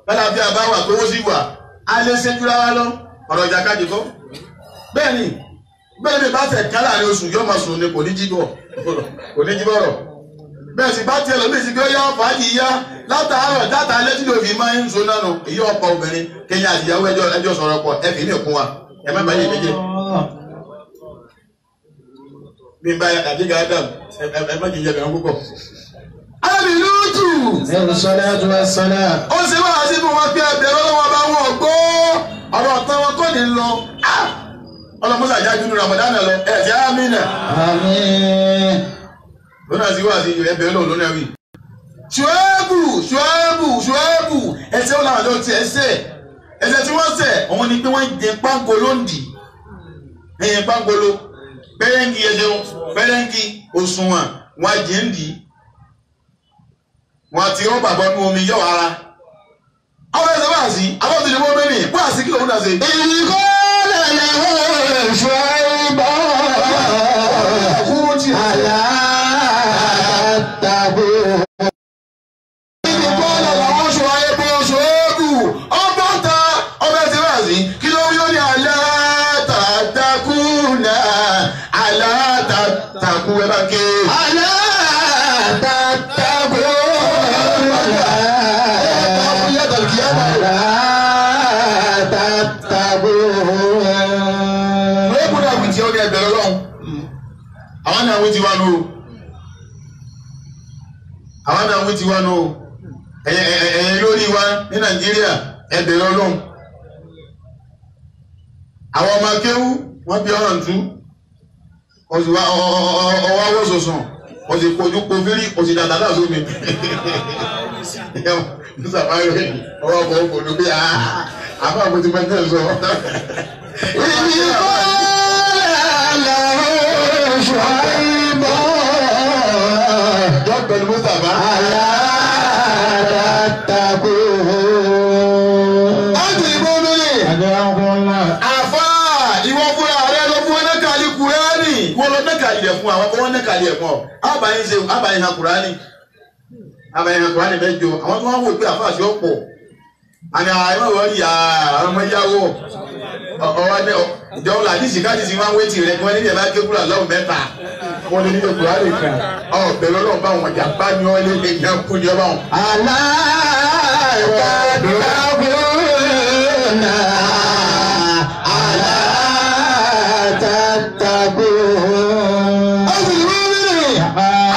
Bọ́lá àfíà bá wà tó wó sí wà. A lè ṣe jura wa lọ. Ọ̀rọ̀ ìjàkadì kọ́. Bẹ́ẹ̀ni, bẹ́ẹ̀ ni bá tẹ̀ ká láàrin oṣù yóò máa sùn ni kò ní jí bọ̀. Kò ní jí bọ̀rọ̀. Bẹ́ẹ̀ sì bá tiẹ̀ lómi ìsìnkú yá fàájì yá látàárọ̀ dáta létí ló fi máa ń so nánu èyí ọ̀pọ̀ obìnrin kẹyìn àtìyàwó ẹjọ́ sọ̀rọ̀ pọ̀ ẹ fi ní òkun wa ẹ má bàa yé méje. Bí n bá àdéga Adam ẹ má jìyà bẹ̀rẹ̀ púpọ̀. Alábì Lútù. Salatu wassalam. Ó ṣe wá sí fún wọn pé ẹbẹ̀rẹ̀ ọlọ́wọ́ bá wọn gbọ́ ọ̀rọ̀ ọ̀tán wọn kọ́ ni lọ. Ọlọ́mọ́sà jáde nínú Ramadan lọ ẹ̀ ti àmín. Àmín. Lọ́nà sí wá sí ẹbẹ̀rẹ̀ lọ́wọ́ lónà wí. Ṣùẹ́bù ṣùẹ́bù ṣùẹ́bù ẹsẹ̀ wọn làwọn àjọ ti ẹsẹ̀ ẹsẹ̀ tí wọ́n ṣẹ̀ òun ni pé wọ́n jẹ pangolo ń dì ẹ̀yìn pangolo pẹ́rẹ́ǹgì ẹ̀jẹun pẹ́rẹ́ǹgì òṣùwọ̀n wọn jẹ́ ń dì wọn ti rọ́bà bọ́nú omi yọ̀ ara. Àwọn ẹsẹ̀ wá sí àwọn ti lè wọ́n mẹ́rin wá sí kí lòun náà ṣe. Ìkọ́lẹ̀ làwọn ṣùẹ́bù alátàgbò. Àwọn náà wí tiwa nù ẹ̀yẹ lórí wa ní Nàìjíríà ẹ bẹ̀rẹ̀ Ọlọ́run. Àwọn ọmọ akéwú wọ́n bí ọ̀rọ̀ ntú ọwọ́ awọ́sọ̀sùn wọ́n sì kojú kofírí kò sì dàda náà sómi. Ọwọ́ ọkọ̀ òkòlù bí àbá àbótí pẹ́ńtẹ́ sọ. Ìkọ́lẹ̀ làwọn ṣùẹ́bù. Pẹ̀lú Mustapha. Alátàtàkù. Ájú ìbò mẹ́rin. Àgbẹ̀rún Àfá ìwọ fúnra rẹ ló fún ẹlẹ́ka Wọ́n lọ nẹ́kàlì rẹ̀ fún àwọn wọ́n nẹ́kàlì ẹ̀ fún ọ. Àbáyé ṣe àbáyé hàn Kùránì. Àbáyé hàn Kùránì mẹ́jọ. Àwọn tó wọ́n wò pé àfáà ṣe ọ̀pọ̀. Àní àwọn ìwọ̀n rí àwọn ọmọ yáwó. Ọwọ́ ní ìjọba làdísì káàdìsì máa ń wétì rẹ̀ kí wọ́n ní ìyẹn bá ké kúrò lọ́wọ́ mẹ́ta. Wọ́n ní nílò Kùránì kan. Ọ̀bẹ̀rẹ̀ Ọlọ́run bá wọn jà bá ní ọ́ lé èèyàn kú ní ọba wọn.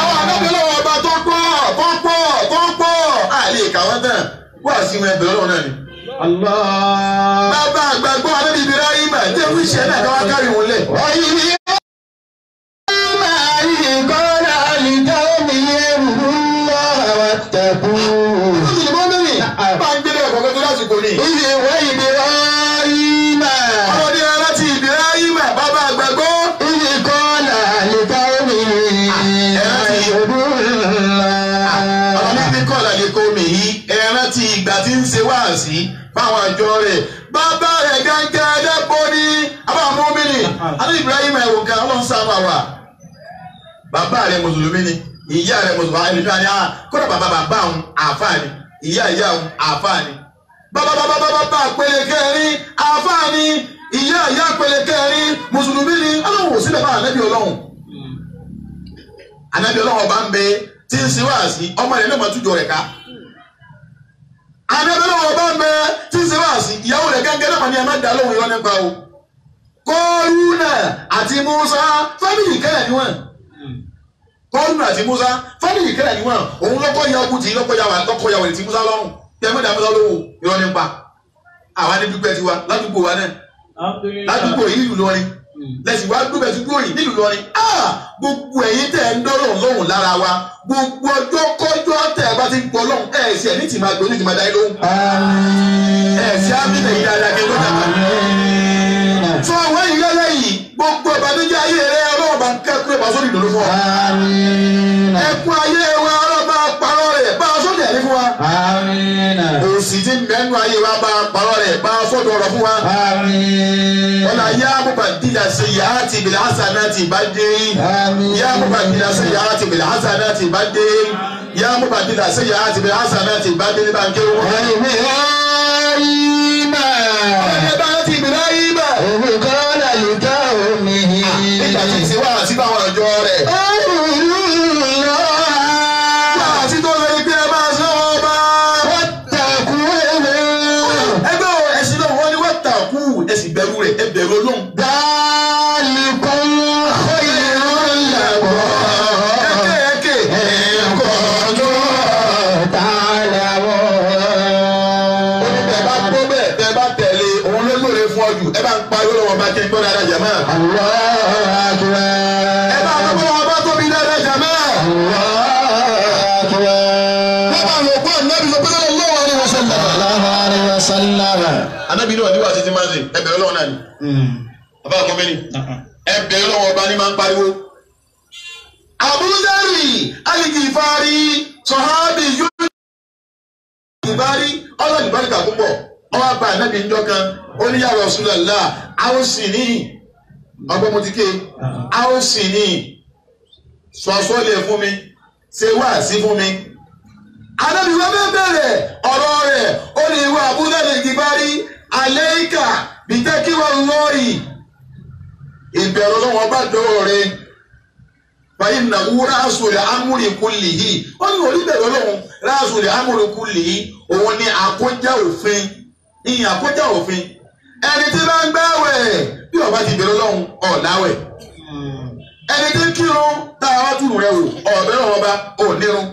Àwọn àdábìlẹ̀ ọba tó pọ̀ tó pọ̀ tó pọ̀ àlè ìkàwọ́ tán wá sí wọn ẹbẹ̀rẹ̀ Ọlọ́run náà ni. Bàbá àgbàgbọ́ Anábì Ibrahim jẹ́ wíṣẹ́ náà káwá kárí wọn lẹ̀. Bá ń gbélé ẹ̀kọ́ tó lásìkò ni. Ọlọ́dẹ aláti Ibrahim bàbá àgbàgbọ́. Ọlọ́dẹ kọ́lá lè kó mi yìí ẹran ti ìgbà tí ń ṣe wáàsí fáwọn àjọ rẹ̀. Bàbá rẹ̀ gángan ẹ̀dẹ́gbọ́ ní abáwọn mọ́mìnì. Adé Ibrahim ẹ̀wọ̀n kan ọlọ́run ṣàánú àwa. Bàbá rẹ̀ mùsùlùmí ni, ìyá rẹ̀ mùsùlùmí ni, kódà bàbá bàbá òun àáfàá ni, ìyá ìyá òun àáfàá ni. Bàbá bàbá bàbá pèlè kẹrin àáfàá ni, ìyá ìyá pèlè kẹrin mùsùlùmí ni, ọlọ́run ò sílẹ̀ bá ànábì ọlọ́run. Ànábì ọlọ́run ọba ń bẹ tí ń ṣe wáàsí ọmọ rẹ̀ náà máa tújọ rẹ̀ ká. Ànábì ọlọ́run ọba ń bẹ tí ń ṣe wáàsí ìyàwó rẹ̀ gángan náà máa ní ẹ má dá lóhùn irọ́ nípa o. Kọ́rúnà àti Musa fámìlì kẹ́lẹ̀ ni wọ́n. Kọ́rúnà àti Musa fámìlì kẹ́lẹ̀ ni wọ́n. Òun lọ́kọ́ ya ogun tì í lọ́kọ́ ya wà lọ́kọ́ ya wẹ̀rẹ̀ tí Musa lọ́rùn. Bí ẹ má dá Musa lóhùn irọ́ nípa. Àwa ní dúpẹ́ tiwa ládùúgbò wa náà. Ládùúgbò yìí nílùú Ìlọrin. Lẹ́sìn wá dúpẹ́ tí dúró yìí nílùú Ìlọrin. Gbogbo ẹ̀yin tẹ̀ ń dọ́rọ̀ lọ́hùn lára wa. Gbogbo ọjọ́ kọjọ́ tẹ̀ ẹ bá ti ń gbọ́ lọ́hùn ẹ̀ sì ẹ̀ ní tì máa gbé ní tì máa dá yín lóhùn. Ẹ̀ sì á bí tẹ̀yìn dáadáa kí n tó dàgbà. Sọ àwọn ìrẹ́lẹ̀ yìí gbogbo ìbànújẹ́ ayé rẹ Ọlọ́run bá ń kẹ́kọ̀ọ́ ìbá sórí ìdùnnú fún ọ. Ẹkún ayé wa Ọlọ́run bá parọ́ rẹ̀ bá a sódì ẹ̀rí fún wa. Òsì tí ń bẹ́nu ayé wa bá a parọ́ rẹ̀ bá a sódì ọ̀rọ̀ fún wa. Wọ́n yá mubadila sayyiati bil hasanati badil. Yá mubadila sayyiati bil hasanati badil. Yá mubadila sayyiati bil hasanati badil bá ń ké wọn. Ọ̀rẹ́ bá ti Ibrahim. Nígbà tí ìṣe wà sí báwọn ọjọ́ rẹ̀. Wà sí tó lórí pé ẹ máa ṣe ọba. Ẹgbẹ́ o ẹ̀sìn náà wọ́n ní wọ́n tàkú ẹ̀sìn bẹ̀rù rẹ̀ ẹ bẹ̀rù Ọlọ́run. Ẹ̀kẹ́ ẹ̀kẹ́. Ó ní bẹ́ẹ̀ bá gbọ́ bẹ́ẹ̀ bẹ́ẹ̀ bá tẹ̀lé òun ló lóore fún ọ jù ẹ bá ń pariwo lọ́wọ́ bá kí n gbọ́ dáadáa jàmá. Ẹ bá gbọ́ lọ́wọ́ bá tóbi dáadáa jàmá. Wọ́n bá lò pọ̀ nábì sọ pé lọ́wọ́ alaihi wasallam. Anábì náà níwà títí máa ń sè ẹ bẹ̀rẹ̀ lọ́wọ́ náà ni. Bàbá àkọ́ mẹ́ni ẹ bẹ̀rẹ̀ lọ́wọ́ ọba ní máa ń pariwo. Abu Dharri al-Ghifari sọ̀hábì yóò ìbárí ọlọ́ọ̀dì ìbáríkà púpọ̀ ọwọ́ bá ànábì ńjọ́ kan ó ní ya Rasulullah a ó sì ní ọgbọ́n mo ti ké a ó sì ní sọ̀sọ́ lè fún mi ṣe wáàsí fún mi. Ànábì wa bẹ́ẹ̀ bẹ̀rẹ̀ ọ̀rọ̀ rẹ̀ ó ní ìwà Abu Dharri al-Ghifari alayka bitaqwallahi ìbẹ̀rù Ọlọ́run ọba dọ́wọ́ rẹ̀ fàyínà ráàsù lè amúrì kulli yìí ó ní oníbẹ̀rù Ọlọ́run ráàsù lè amúrì kulli yìí òun ni àkójá òfin ìyìn àkójá òfin ẹni tí bá ń gbààwẹ̀ bí ó bá ti bẹ̀rù Ọlọ́run ò láwẹ̀ ẹni tí ń kírun tá a wá túrù rẹ wò ọ̀bẹ̀rẹ̀ ọba ò nírun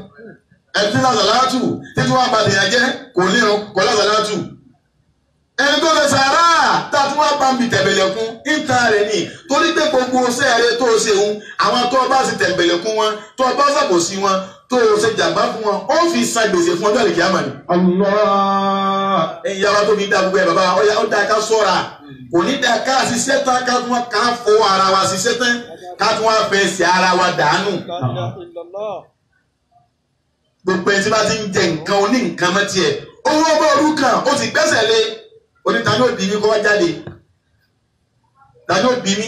ẹni tí lásàlátù títí wọn bá tèèyàn jẹ́ kò nírun kò lásàlátù ẹni tó lè sàrà tá a tún wá bá ń bi tẹ̀bẹ̀lẹ̀kún níta rẹ̀ ni torí pé gbogbo sẹ́ẹ̀rẹ́ tó ṣe ń àwọn tó bá sì tẹ̀bẹ̀lẹ̀kún wọn tó bá ṣàbòsí wọn tó ṣe jàmbá fún wọn ó fi san gbèsè fún ọjọ́ àlèkè àmà ni. Ẹ̀yin yàrá tó fi dá gbogbo ẹ̀ bàbá ọ̀yà ó dáa ká sọ́ra kò ní dáa ká ṣiṣẹ́ tán ká tún wá ká fọ ara wa ṣiṣẹ́ tán ká tún wá fẹsẹ̀ ara wa dànù. Gbogbo ẹni tí bá ti ń jẹ nǹkan oní nǹkan mọ́ tiẹ̀ owó ọgbọ́n òrukàn ó ti gbẹ́sẹ̀ lé oní ta ni ó bí mi kó wá jáde ta ni ó bí mi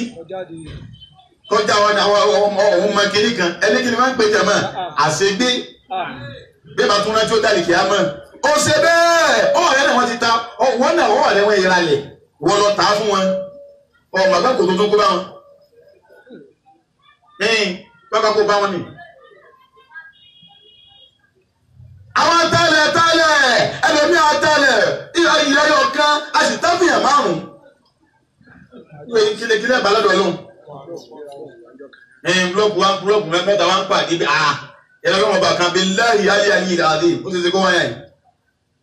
Kọjá wọn ni àwọn ọmọ òun mọ kiri kan ẹni kí ni wọ́n ń pè jẹ̀mọ́ àṣegbé bí bá tún rántí ó dàlí kìá mọ́ ó ṣe bẹ́ẹ̀ ọ̀rẹ́ náà wọ́n ti ta wọ́n náà wọ́n rẹ̀ wọ́n yẹra lẹ̀ wọ́n lọ tà á fún wọn ọmọ àgbà kò tó tó kó bá wọn ẹ̀yìn bàbá kó bá wọn ni. Àwọn tálẹ̀ tálẹ̀ ẹlòmíà tálẹ̀ ìyá kan a sì tábìyàn márùn-ún kílẹ̀kílẹ̀ bá lọ́dọ̀ lóhùn. Ẹ̀yìn búlọ́ọ̀kù wa búlọ́ọ̀kù mẹ́ta wá ń pàdé bí a ẹ̀rọ lọ́wọ́ bá kan bí láyé ayé ayé ìdàdé ó ti ṣe kó wáyà yìí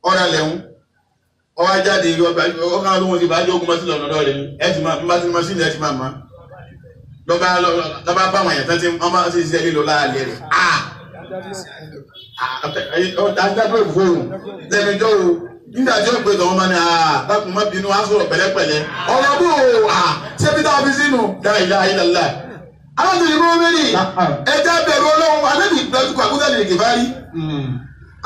ọ̀rọ̀ lẹ́hún ọwọ́ ajáde ọkàn lóhun ti bá jẹ́ ogun mọ́sílẹ̀ ọ̀nà rẹ̀ ẹ̀ ti máa bá ti mọ́sílẹ̀ ẹ̀ ti máa mọ́ lọ́ba lọ́ba bá àwọn èèyàn tán tí wọ́n bá ti ṣiṣẹ́ lílo láàlẹ́ rẹ̀ adájọ́ ìfowó lẹ́nu o nígbà tí ó gbé tọ̀wọ́n máa ní dákun má bínú á sọ̀rọ̀ pẹ̀lẹ́pẹ̀lẹ́ ọ̀rọ̀ bò ó ṣé bí táwọn fi sínú láìláì láìláì. Aláàbò ìbò mẹ́rin ẹja bẹ̀rù ọlọ́run anábì gbẹ́dúkọ àbúdá lè gèbárí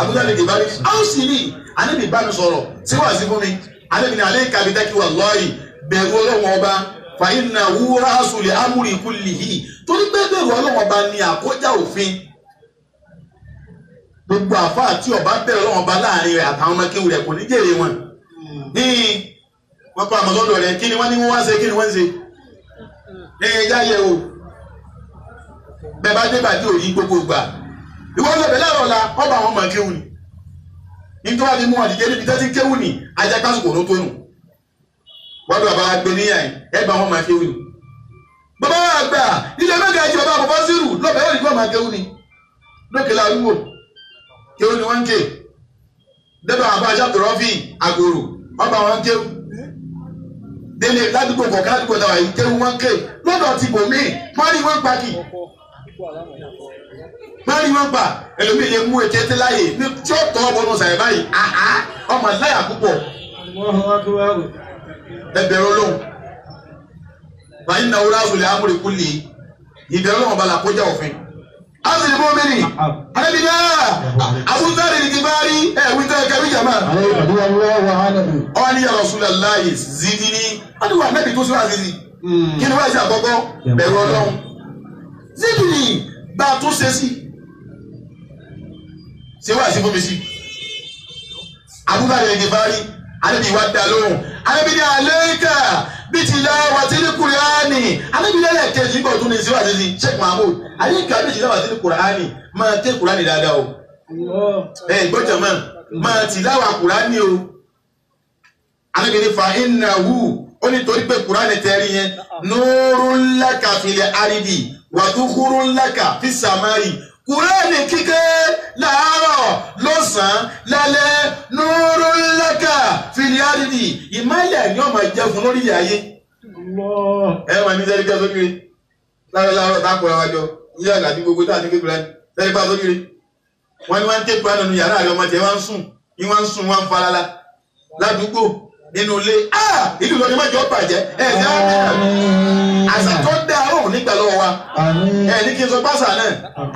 àbúdá lè gèbárí áwọn sì ní anábì bá mi sọ̀rọ̀ sí wàá sí fún mi anábì ní alẹ́ kàbí dákì wà lọ́ọ̀yì bẹ̀rù ọlọ́run ọba fàyínà wúrà sùlẹ̀ amúrì kullihi torí pé bẹ̀rù ọlọ́run ọba ni àkójá òfin gbogbo àfáà tí ọba bẹ̀rù ọlọ́run ọba láàrin rẹ̀ àtàwọn ọmọ kéwù rẹ̀ kò ní jèrè wọn ní wọ́n kọ́ àmọ́sọ́dọ̀ rẹ̀ kí ni wọ́n ní wọ́n wá ṣe kí ni wọ́n ń ṣe ní ẹja yẹ o bẹ́ẹ̀ bá dé bàdí òyìn gbogbo gbà ìwọ lọ bẹ láàárọ̀ la ọba àwọn ọmọ kéwù ni nítorí wàá fi mú wọn dìde níbi tẹ́tí kéwù ni ajá kásìkò ló tó nù wọ́n bá bá gbé níyà yìí ẹ bá wọn máa kéwù ni bàbá wa gbà ilé mẹ́ta ẹ̀jẹ̀ bàbá àbọ̀fọ́ sírù lọ́bẹ̀ wọ́n ní kí wọ́n máa kéwù ni lókè láwùwò kéwù ni wọ́n ń ké débà àbá aṣáàtúrọ́fì àgòrò wọ́n bá wọn kéwù délé ládùúgbò kọ̀ọ̀kan ládùúgbò táwa yìí kéwù wọ́n ké lọ́dọ̀ ti bò míì wọ́n ní wọ́n pàkì wọ́n ní wọ́n pa ẹlòmíì lè mú ètè tí láàyè ní tí ó tọ́ ọmọ ọ̀sán ẹ̀ báyìí àhá ọmọ láyà púpọ̀ ẹbẹ̀rẹ̀ Ọlọ́run wàyí náà wúrà sùlẹ̀ amúre kúlì ìbẹ̀rẹ̀ Ọlọ́run ọba làkójà òfin. Azìlì mọ́mìnì anábì náà àbúzárì ní kìbárí ẹ̀ wí tẹ́ kẹ́wí jàmá. Ọwọ́ ní ya Rasulullahi zidini wọ́n ní wà nẹ́bí tó sọ́ra zizi kí ni wọ́n ṣe àkọ́kọ́ bẹ̀rù Ọlọ́run zidini bá a tún ṣe sí ṣe wá sí fún mi sí. Àbúzárì ní kìbárí anábì wá dá lóhùn anábì ní àlẹ́kà bí ti la wà tí ní kùránì anábì lẹ́lẹ̀ kejì bọ̀ tún ní síwájú sí Sheikh Mahmood àlẹ́kà bí ti la wà tí ní kùránì máa ké kùránì dáadáa o ẹ gbọ́dọ̀ mọ́ máa ti láwà kùránì o anábì ní fa innahu ó ní torí pé kùránì tẹ́rí yẹn nurun laka fil ardi wa dhukurun laka fis samai kùránì kíké láàárọ̀ lọ́sàn-án lálẹ́ nurun laka fil ardi ìmọ̀lẹ̀ ni ọmọ jẹ́ fún lórí ilẹ̀ ayé. Ẹ wà ní sẹ́ni kí a sókè láàárọ̀ láàárọ̀ tá a kóra wájọ ní àgbà tí gbogbo tá a ní kékeré sẹ́ni bá sókè wọ́n ní wọ́n ń ké kúránì nínú yàrá àrẹ ọmọ tiẹ̀ wọ́n ń sùn ní wọ́n ń sùn wọ́n ń falala ládùúgbò nínú ilé ìlú Ìlọrin má jẹ́ ó bàjẹ́ ẹ̀ ṣe á bẹ̀rẹ̀ àṣà tó dá ọ̀hún nígbà lọ́wọ́ wa ẹ ní kí n sọ pásà náà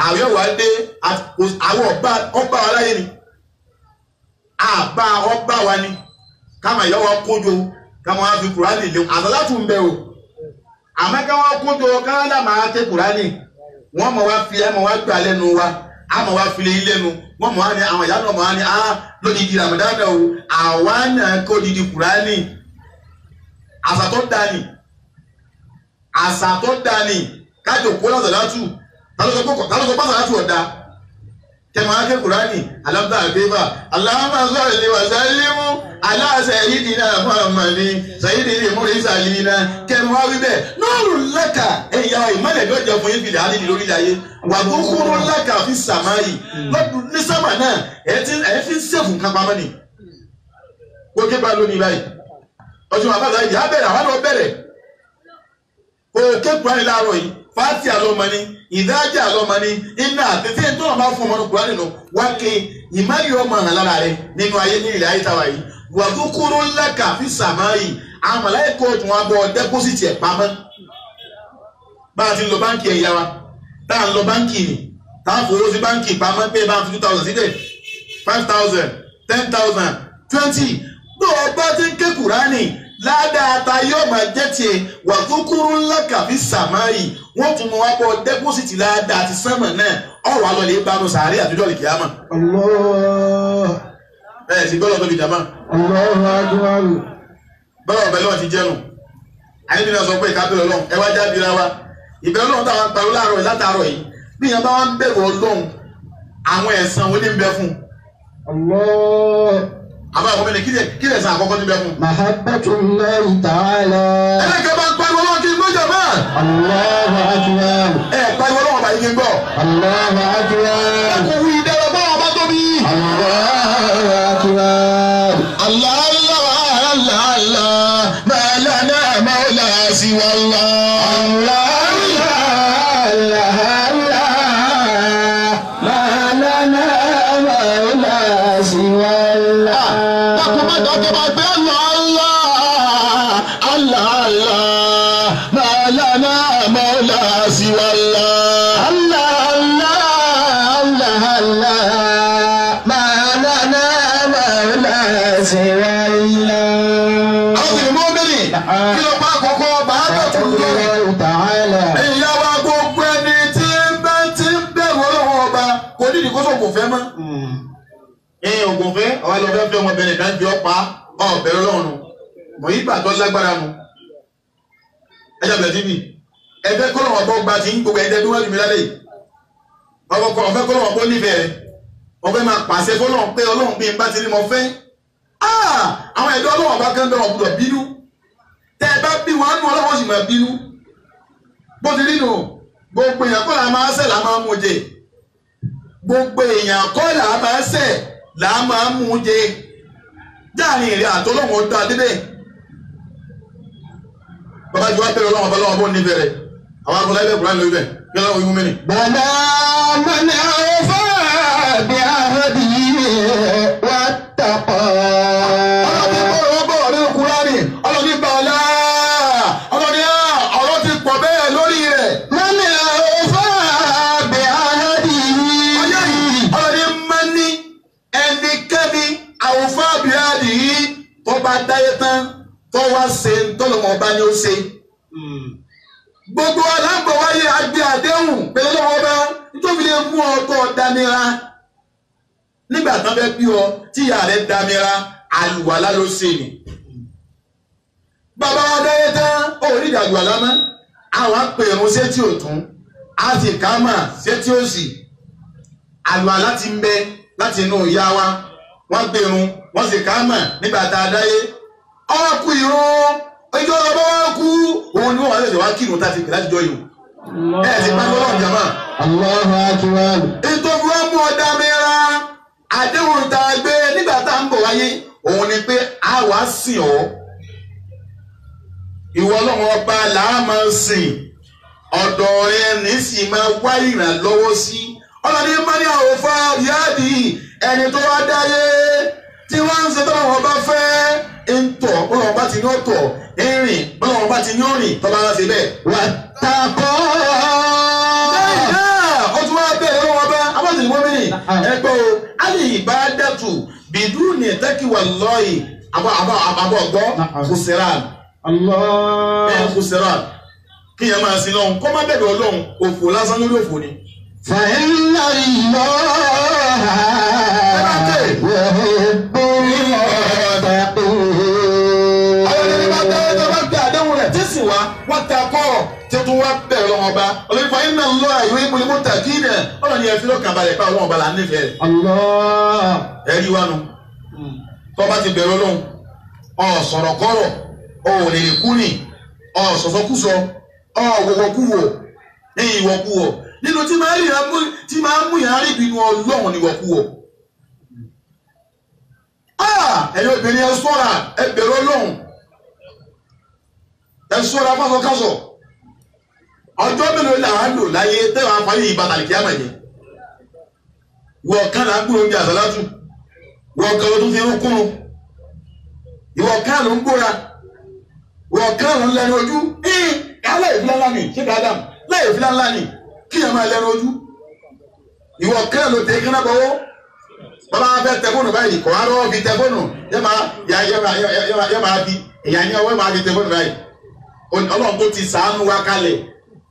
àwẹ̀ wà dé àwọn ọba ọba wa láyé ni àbá ọba wa ni káma ìyá wa kójó káma wá fi kùránì lé àsálàtù ń bẹ o àmọ́ káwọn kójó káwọn máa ké kùránì wọ́n mọ̀ wá fi ẹ̀ mọ̀ wá gbà lẹ́nu wa á mọ̀ wá fi lé lẹ́nu wọ́n mọ̀ wá ní àwọn ìyá náà mọ̀ wá ní á lódìdí Ramadan o àwa náà kó didi kùránì àṣà tó dá ni àṣà tó dá ni kájọ kó lásàlátù tálọ́sọ pásàlátù ọ̀dá kẹmà ákẹ́ kùránì alámdà àgbébà aláàmà sọ́ọ̀lẹ̀ wàsálẹ́mú aláàṣẹ yìí náà Muhammadi sẹ́yìdì ní múrí sàlìnà kẹmà wá wíbẹ̀ nọ́ọ̀rù lẹ́kà ẹ̀yà ìmọ̀lẹ̀ ló jẹ fún yín fìlẹ̀ alẹ́ lórí ayé wà tó kúrú lẹ́kà fi sàmáyì lọ́dún ní sámà náà ẹ̀ fi ń sèfù nǹkan pamọ́ ni kó ké bá lónìí báyìí ọjọ́ àbáta yìí á bẹ̀rẹ̀ àwọn náà bẹ̀rẹ̀ kó ké kùránì láàárọ̀ yìí fati alọmọni ìdájà alọmọni iná àtẹtẹ tó náà bá fún ọmọ kùránì nù wá ké ìmáyé ọmọ hàn lára rẹ nínú ayé ní ilẹ̀ ayé táwa yìí wà tó kúrú ńlá kàfi sàmáyì àwọn màláíkà tún wá bọ dẹ́pọ́sìtì ẹ̀ pamọ́ bá a ti lọ báńkì ẹ̀yà wa tá à ń lọ báńkì ni tá à ń fowó sí báńkì pamọ́ pé bá a fi 2,000 sílẹ̀ 5,000 10,000 20 bó o bá ti ń ké kùránì Ládàá ta yóò máa jẹ́ tiẹ̀ wà tó kúrú ńlá kàfi sàmáyì wọ́n tún mú wá bọ́ dẹ́pọ́sìtì ládàá ti sánmà náà ọ̀rọ̀ alọ́lẹ̀ bánu sàárẹ̀ àtijọ́ lè kíyàmà. Ẹ ti gbọ́dọ̀ tóbi jàmá. Bọ́lá ọ̀bẹ lọ́wọ́ ti jẹ́nu. Àyẹ̀bí náà sọ pé ìkábẹ̀rẹ̀ Ọlọ́run ẹ wá jábí ra wa. Ìbẹ̀rẹ̀ Ọlọ́run táwọn pariwo láàárọ̀ yìí látàárọ̀ yìí bí ìyẹn bá wá ń bẹ̀rù Ọlọ́run àwọn ẹ̀san wo ní ń bẹ fún un. Àbá àwọn ọmọ kí lè san àkọ́kọ́ níbẹ̀ fún. Mahabbatullahi ta'ala. Ẹlẹ́kẹ̀ bá ń pariwo Ọlọ́run kí n gbọ́ jàmá. Allahu akbar. Ẹ pariwo Ọlọ́run ọba yìí kí n gbọ́. Allahu akbar. Ẹ kò wí ìdára bá ọba tóbi. Allahu akbar. Allah Allah Allah Allah ma lana mawla siwa Allah. Allah Allah Allah ma lana mawla siwa Allah. Allah Allah ma lana mawla siwa Allah. Allah Allah Allah Allah ma lana mawla siwa Allah. Àwọn ìmọ̀ mẹ́rin kí ló pa àkọ́kọ́ bàbá tó lọ. Ìyá wa gbogbo ẹni tí ń bá ti ń bẹ̀rù Ọlọ́run ọba kò ní ìdíkóso kò fẹ́ mọ́. Ẹ̀yin ògùn fẹ́ ọ̀wá lọ fẹ́ fẹ́ ọmọbìnrin kan fi ọ́ pa ọ̀bẹ̀rẹ̀ Ọlọ́run mọ̀ yí gbàgbọ́ lágbára nu. Ẹja bẹ̀rẹ̀ síbi ẹfẹ́ kọ́ lọ́wọ́ bọ́ gba ti ń gbogbo ẹ̀jẹ̀ bí wọ́n jù mí lálẹ́ yìí. Ọ̀fẹ́ kọ́ lọ́wọ́ bọ́ nífẹ̀ẹ́ rẹ̀ ọ̀fẹ́ máa pàṣẹ fọlọ́run pé Ọlọ́run bí n bá ti rí mọ fẹ́. Àwọn ẹ̀dọ́ Ọlọ́run bá kán bẹ̀rẹ̀ ọ̀gbọ́dọ̀ bínú. Tẹ́ ẹ bá bí wọn nú Ọlọ́run sì máa bínú. Bó ti rí nù gbogbo èèyàn kọ́ là máa ṣẹ̀ là máa mú jẹ. Gbogbo èèyàn kọ́ là máa ṣẹ̀ là máa mú jẹ. Jáàrin ìrìn àtọ́lọ́wọ́n ó dá débẹ̀. Bàbá jù wá bẹ̀rẹ̀ Ọlọ́run ọba lọ́wọ́ bó ní bẹ̀rẹ̀. Àwọn akọ̀lá ibẹ̀ kúrò lórí bẹ̀. Kí Ọlọ́run wí mí ni. Bàlá man awfa bi ahdihi wattaqa. Ọlọ́run bọ̀rọ̀ bọ̀rọ̀ nínú Kúránì. Ọlọ́run ní bàlá. Ọlọ́run ní ọ̀rọ̀ ti pọ̀ bẹ́ẹ̀ lórí rẹ̀. Man awfa bi ahdihi. Ọjọ́ yìí Ọlọ́run ní mání ẹnikẹ́ni awfa bi ahdihi tó bá dáyé tán tó wá ṣe ntọ́lọ́mọ ọba ni ó ṣe. Gbogbo aláǹbọ̀ wáyé agbé àdéhùn pẹ̀lú ọlọ́wọ́ ọba nítorí lè mú ọtọ́ dámira. Nígbà tán fẹ́ bí ọ tí ìyá rẹ̀ dámira àlùwàlá ló ṣe ni. Bàbá wa dáyé tán ó rí ìdàgbàlá mọ́. Àwọn apèrún sétí òtún, á sì kámà sétí òsì. Àlùwàlá ti ń bẹ láti inú ìyá wa. Wọ́n gbèrún, wọ́n sì kámà nígbà tá a dáyé. Ọkù ìrún ìjọ ọba wa kú òun ni wọn wà lẹsẹ wá kírun tá a ti pè láti jọ yìí ẹ ti pàdé Ọlọ́run jàmá. Allahu akbar. Ìtọ́jú wa mú ọ̀dà mìíràn àdéhùn tá a gbé nígbà tá a ń bọ̀ wáyé òun ni pé a wá sìn ọ́ ìwọ Ọlọ́run ọba là á máa sìn ọ̀dọ̀ rẹ ní sì máa wá ìrànlọ́wọ́ sí ọlọ́ni mọ́ní àwòfà ríádì ẹni tó wá dáyé tí wọ́n ń ṣe tọ́lọ́wọ́n bá fẹ́ ń tọ̀ bọ́lọ́wọ́n bá ti ní ọ̀tọ̀ ń rìn bọ́lọ́wọ́n bá ti ní òrìn tọ́ba wá sí bẹ́ẹ̀. Wattaqa. Lẹ́yìn náà ó tún wá bẹ̀rẹ̀ lọ́wọ́ bá abọ́sẹ̀ ìwọ́n mi ẹgbẹ́ o alẹ́ ìbá dẹ́tù bìdú ní tẹ́kíwà lọ́ọ̀yì àbọ̀ àbọ̀ àbọ̀ ọ̀gbọ́ kùsìrán Allah. ẹ̀ kùsìrán kí yẹn máa sin lọ́hùn kó má bẹ̀rẹ̀ Ọlọ́hun òfò lásán lórí òfò ni. فإن الله يحب المتقين. Àwọn ẹni bá tẹ́ tó bá gbé àdéhùn rẹ̀ tí sì wá wọ́n ta kọ́ tí ó tún wá bẹ̀rẹ̀ lọ́wọ́ ọba ọlọ́run fa iná lọ àìwé ìmúlẹ̀mú tàkì náà ọlọ́run ni ẹ fi lọ́kàn balẹ̀ pa ọlọ́run ọba là ń nífẹ̀ẹ́ rẹ̀. Allah. Ẹ rí wa nu tó bá ti bẹ̀rẹ̀ Ọlọ́run ọ̀ sọ̀rọ̀ kọ́rọ̀ ọ̀ lè kú ni ọ̀ sọ̀sọ́kúsọ ọ̀ wọ̀wọ̀kúwọ̀ ní ìwọ̀kúwọ̀ nínú tí máa ń mú yàrá ìbínú Ọlọ́run ní ìwọ̀kúwọ̀. Ẹ̀yin obìnrin ẹ ṣọ́ra ẹ bẹ̀rù Ọlọ́run ẹ ṣọ́ra fásọkásọ ọjọ́ mélòó là á lò láyé tẹ́wàá fáyé ìbàdàn kí á mọ̀ yẹn wọ̀ kan là ń gbúròó bí àsálátù wọ̀ kan ló tún fi irun kúrun ìwọ̀ kan ló ń gbóra wọ̀ kan ló ń lẹnu ojú aláìfilá ńlá ni ṣé dáadáa láìfilá ńlá ni kí ẹ máa lẹnu ojú ìwọ̀ kan ló tẹ kánná bọ́wọ́ bàbá fẹ́ tẹ fóònù báyìí kọ́ arọ́ fi tẹ fóònù yẹ máa yẹ máa fi Ìyá ní ọwọ́ máa fi tẹ fóònù báyìí. Ọlọ́run tó ti sàánú wa kalẹ̀.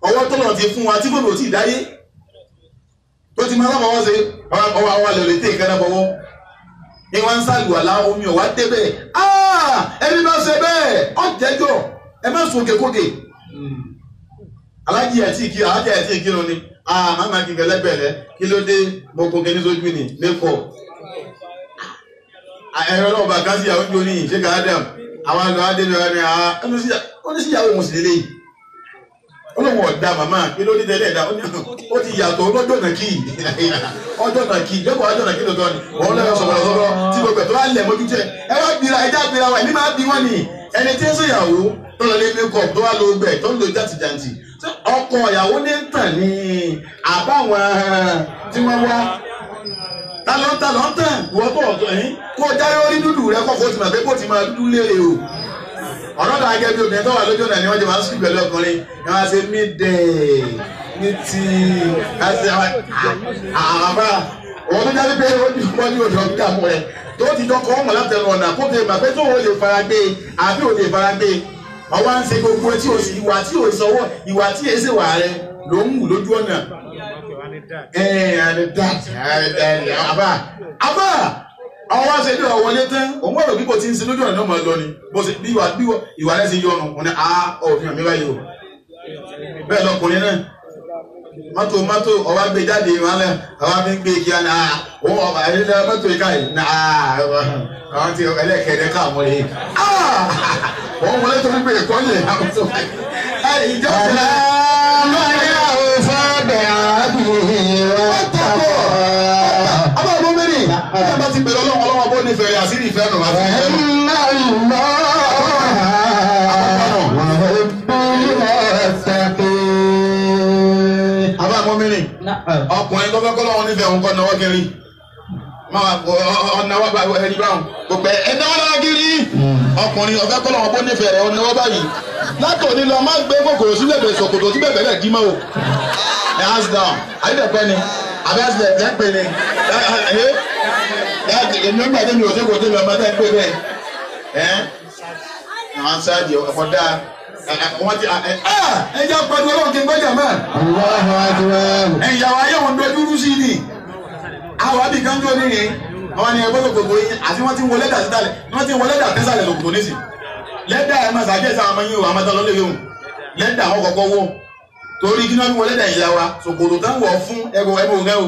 Ọwọ́ tó lọ́n ti fún wa tí fóònù ò tí ì dáyé. Tó ti máa lábọ̀wọ́ ṣe ọwọ́ àwọn àlè tẹ̀ ìkànnà bọ̀wọ́. Ní wọ́n ń sàlùwàlá omi ọ̀wá débẹ̀. Ẹni bá ṣe bẹ́ẹ̀ ọ̀jẹ̀jọ̀ ẹ má sùn òkèkókè. Alájí àti ìkí alájí àti ìkírun ni màmá kí n gẹlẹ́gbẹ̀rẹ́ kí ló dé mo kún kí ní sójú ni lẹ́kọ̀ọ́. Ẹ̀rọ náà bá kan sí ìyàwó ní oníyìn ṣé Adam àwọn àlọ́ adé ni oníṣìyàwó mùsùlùmí lélẹ́yìí. Olóhùn ọ̀dà màmá kí ló dé tẹ́lẹ̀ ẹ̀dá ó ti yàtọ̀ ọlọ́jọ́ náà kì í ọjọ́ náà kì í lẹ́kọ̀ọ́ ọjọ́ náà kì í lọ́tọ́ ni òun lọ́yọ̀ sọ̀rọ̀ sọ̀rọ̀ tí gbogbo ẹ̀ tó wá lẹ̀ mójú tẹ̀ ẹ wá bira ẹja bira wa ẹni máa bí wọ́n ni ẹni tí ń ṣèyàwó tó lọ lé makeup tó wá lo gbẹ̀ tó ń lo jàǹtìjàǹtì ọkọ ìyàwó ní ń tàn ní àbáwọn tí wọ́n wá ta ló ń tàn ló ń tàn wọ́n tó ọ̀tọ̀ ẹ̀yìn kó o jáwé orí dúdú rẹ kọ́kọ́ ti mọ̀ pé kó o ti máa dúdú léèrè o ọ̀rọ̀ náà gẹ́gẹ́ bí obìnrin tó wà lójú ọ̀nà ni wọ́n jẹ́ máa ń sùn pẹ̀lú ọkùnrin ni wọ́n á ṣe mí dẹ̀ ní ti àbá òun tó jáde pé ó ní wọ́n ní òjò ń dààmú rẹ̀ tó ti dọ́kọ̀ ọmọ látẹnu ọ̀nà kó tẹ mà pé tó o lè fara gbé àbí o lè fara gbé ọwọ́ ń ṣe gbogbo tí o sì ìwà tí o sọwọ́ ìwà tí èsì wà rẹ ló ń wù lójú ọ̀nà àbá àbá àwọn wá ṣe ní ọ̀wọ́lé tán òun wọ́n rò bí kò ti ń ṣe lójú ọ̀nà náà máa lọ ni bó ṣe bí ìwà rẹ̀ ṣe yọnu òun ni òfin àmì báyìí o bẹ́ẹ̀ lọkùnrin náà mọ́tò mọ́tò ọba gbé jáde wọn lẹ ọba mi gbé kí wọn òun ọba ẹlẹ́ mọ́tò yìí káyìí ní àwọn ti ẹlẹ́kẹ̀ẹ́dẹ́ káàmọ́ yìí òun wọlé tó ń gbé ẹ̀kọ́ yìí àwọn tó ìjọ ẹ bá ti bẹ̀rẹ̀ ọlọ́run ọlọ́run bó ní fẹ̀rẹ̀ àṣírí ìfẹ́ nù àti ìfẹ́ nù. Àbá mọ́mìnì ọkùnrin tó fẹ́ kọ́ lọ́wọ́ nífẹ̀ẹ́ òun kọ́ náwó kiri ọ̀nàwó ẹni báwọn kò pẹ́ ẹ̀náwó náà kiri ọkùnrin ọ̀fẹ́ kọ́ lọ́wọ́ bó nífẹ̀ẹ́ rẹ̀ ọ̀nàwó báyìí látòní lọ má gbé kòkòrò sílẹ̀ bẹ̀ sòkòtò tí bẹ̀ bẹ̀rẹ̀ dí mọ́ o ẹ̀ hands down ayédèpẹ́ ni abẹ́sẹ̀ ẹ̀ ń pè ní èmi nígbà tí mi ò sẹ́kọ̀ọ́ tẹ́mi ọmọdé ń pè bẹ́ẹ̀ ẹ́ àwọn sáàdì ọ̀pọ̀ dáa wọ́n ti ẹ jẹ́ pẹ̀lú ọlọ́run kí n gbọ́jà mọ́. Ẹ̀yàwó ayé òun dojú rú sí ni àwọn àbí kan tó nírin àwọn ni ẹgbẹ́ gbogbo yín àti wọ́n ti wọlé dà sísàlẹ̀ wọ́n ti wọlé dà tẹ́sàlẹ̀ lòkùtò nísì lẹ́dà ẹ̀ máa ṣàkíyèsí àwọn ọmọ yín o àwọn ọmọdé lọ́lẹ́ yòó lẹ́dà àwọn kọ̀ọ̀kọ́ wọ̀ torí kí náà fi wọlé dà ìyá wa ṣòkòtò táwọn wọ̀ fún ẹgbẹ́ ẹgbẹ́ òun o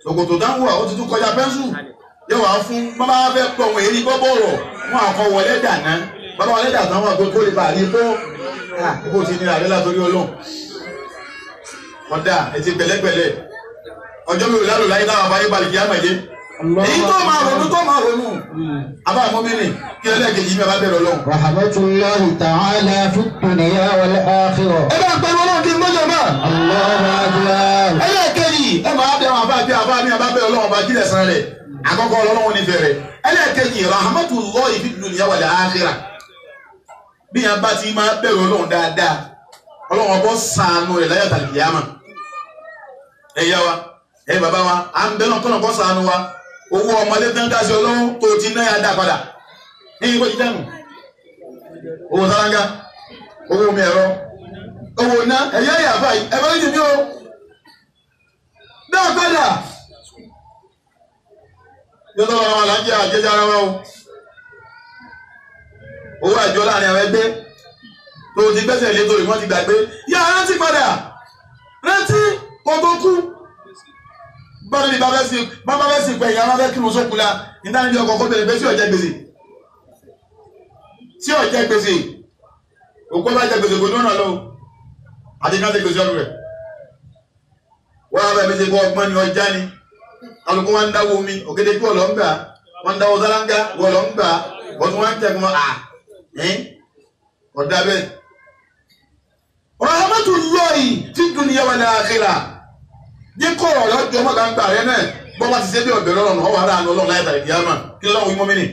ṣòkòtò táwọn wọ̀ ó ti tún kọjá pẹ́ńsù yóò wá fún bàbá fẹ́ pọ̀ wọn èyí gbọ́ bọ̀rọ̀ wọn àkọ wọlé dàná bàbá wọlé dà tán wọn àgbo kó lè bà rí kó kó ti nira rẹ látòrí Ọlọ́run ọ̀dà ètí pẹ̀lẹ́pẹ̀lẹ́ ọjọ́ mi ò lálò láyé táwọn afáyé balẹ̀ kí á mọ̀ jẹ́ èyí tó máa ronú tó máa ronú àbá mọ́mìnì kí ẹlẹ́ẹ̀kejì mi bá bẹ̀rẹ̀ Ọlọ́run. Rahmatullahi ta'ala fi dunya wal akhirah. Ẹ bá pẹ̀lú Ọlọ́run kí n gbọ́dọ̀ mọ́. Allahu akbar. Ẹlẹ́ẹ̀kejì ẹ máa bẹ àwọn àbá àbí àbá mi àbá bẹ̀rẹ̀ Ọlọ́run bá jílẹ̀ sàn rẹ̀ àkọ́kọ́ Ọlọ́run ní fẹ̀rẹ̀ ẹlẹ́ẹ̀kejì rahmatullahi fi dunya wal akhirah. Bí yẹn bá ti máa bẹ̀rù Ọlọ́run dáadáa Ọlọ́run ọbọ̀ ṣàánú rẹ̀ láyà tàlìkìyàmà. Ẹ yá wa ẹ bàbá wa à ń bẹ náà kọ́nà kọ́ ṣàánú wa owó ọmọdé tán dá sí Ọlọ́run tó ti náà dá padà ní ìgbó ti dànù owó sálángá owó omi ẹ̀rọ owó ná ẹ̀yà ìyàfà yìí ẹ̀fọ́ lójú mi o dá padà yọtọ̀ lọ́wọ́ wa là ń jẹ́ àjẹjẹ ara wa o owó àjọ láàrin àwọn ẹgbẹ́ tó ti gbẹ́sẹ̀ lé torí wọ́n ti gbàgbé yá rántí padà rántí kó tó kú bọ́dọ̀ ní bàbá fẹ́ sí pé ìyá wọn fẹ́ kí wọn sókun la níta níbi ọkọ̀ kó bẹ̀rẹ̀ pé sí ọ̀jẹ̀ gbèsè sí ọ̀jẹ̀ gbèsè òkú bá jẹ gbèsè kò ní ọ̀nà lọ àti ká ṣe gbèsè ọ̀rùn rẹ̀ wọ́n á bẹ̀ mí ṣe kọ́ ọgbọ́n ni ọjà ni alùpùpù wọn ń dáwọ́ omi òkété kí ọ̀lọ́ ń gbà wọ́n ń dáwọ́ sálángá wọ́n ń gbà wọ́n tún wọ́n ń tẹ̀kùn à ọ̀dà bẹ́ẹ̀. Rahmatullahi fi dunya wal akhirah díkọ̀ ọ̀rọ̀ jọ mọ́ gbangba rẹ náà bọ́ bá ti ṣe bí ọ̀bẹ̀rẹ̀ ọ̀run ọwọ́ aráàlú ọlọ́run láyé tàbí kíámà kí lọ́wọ́ wí mọ́mí nì.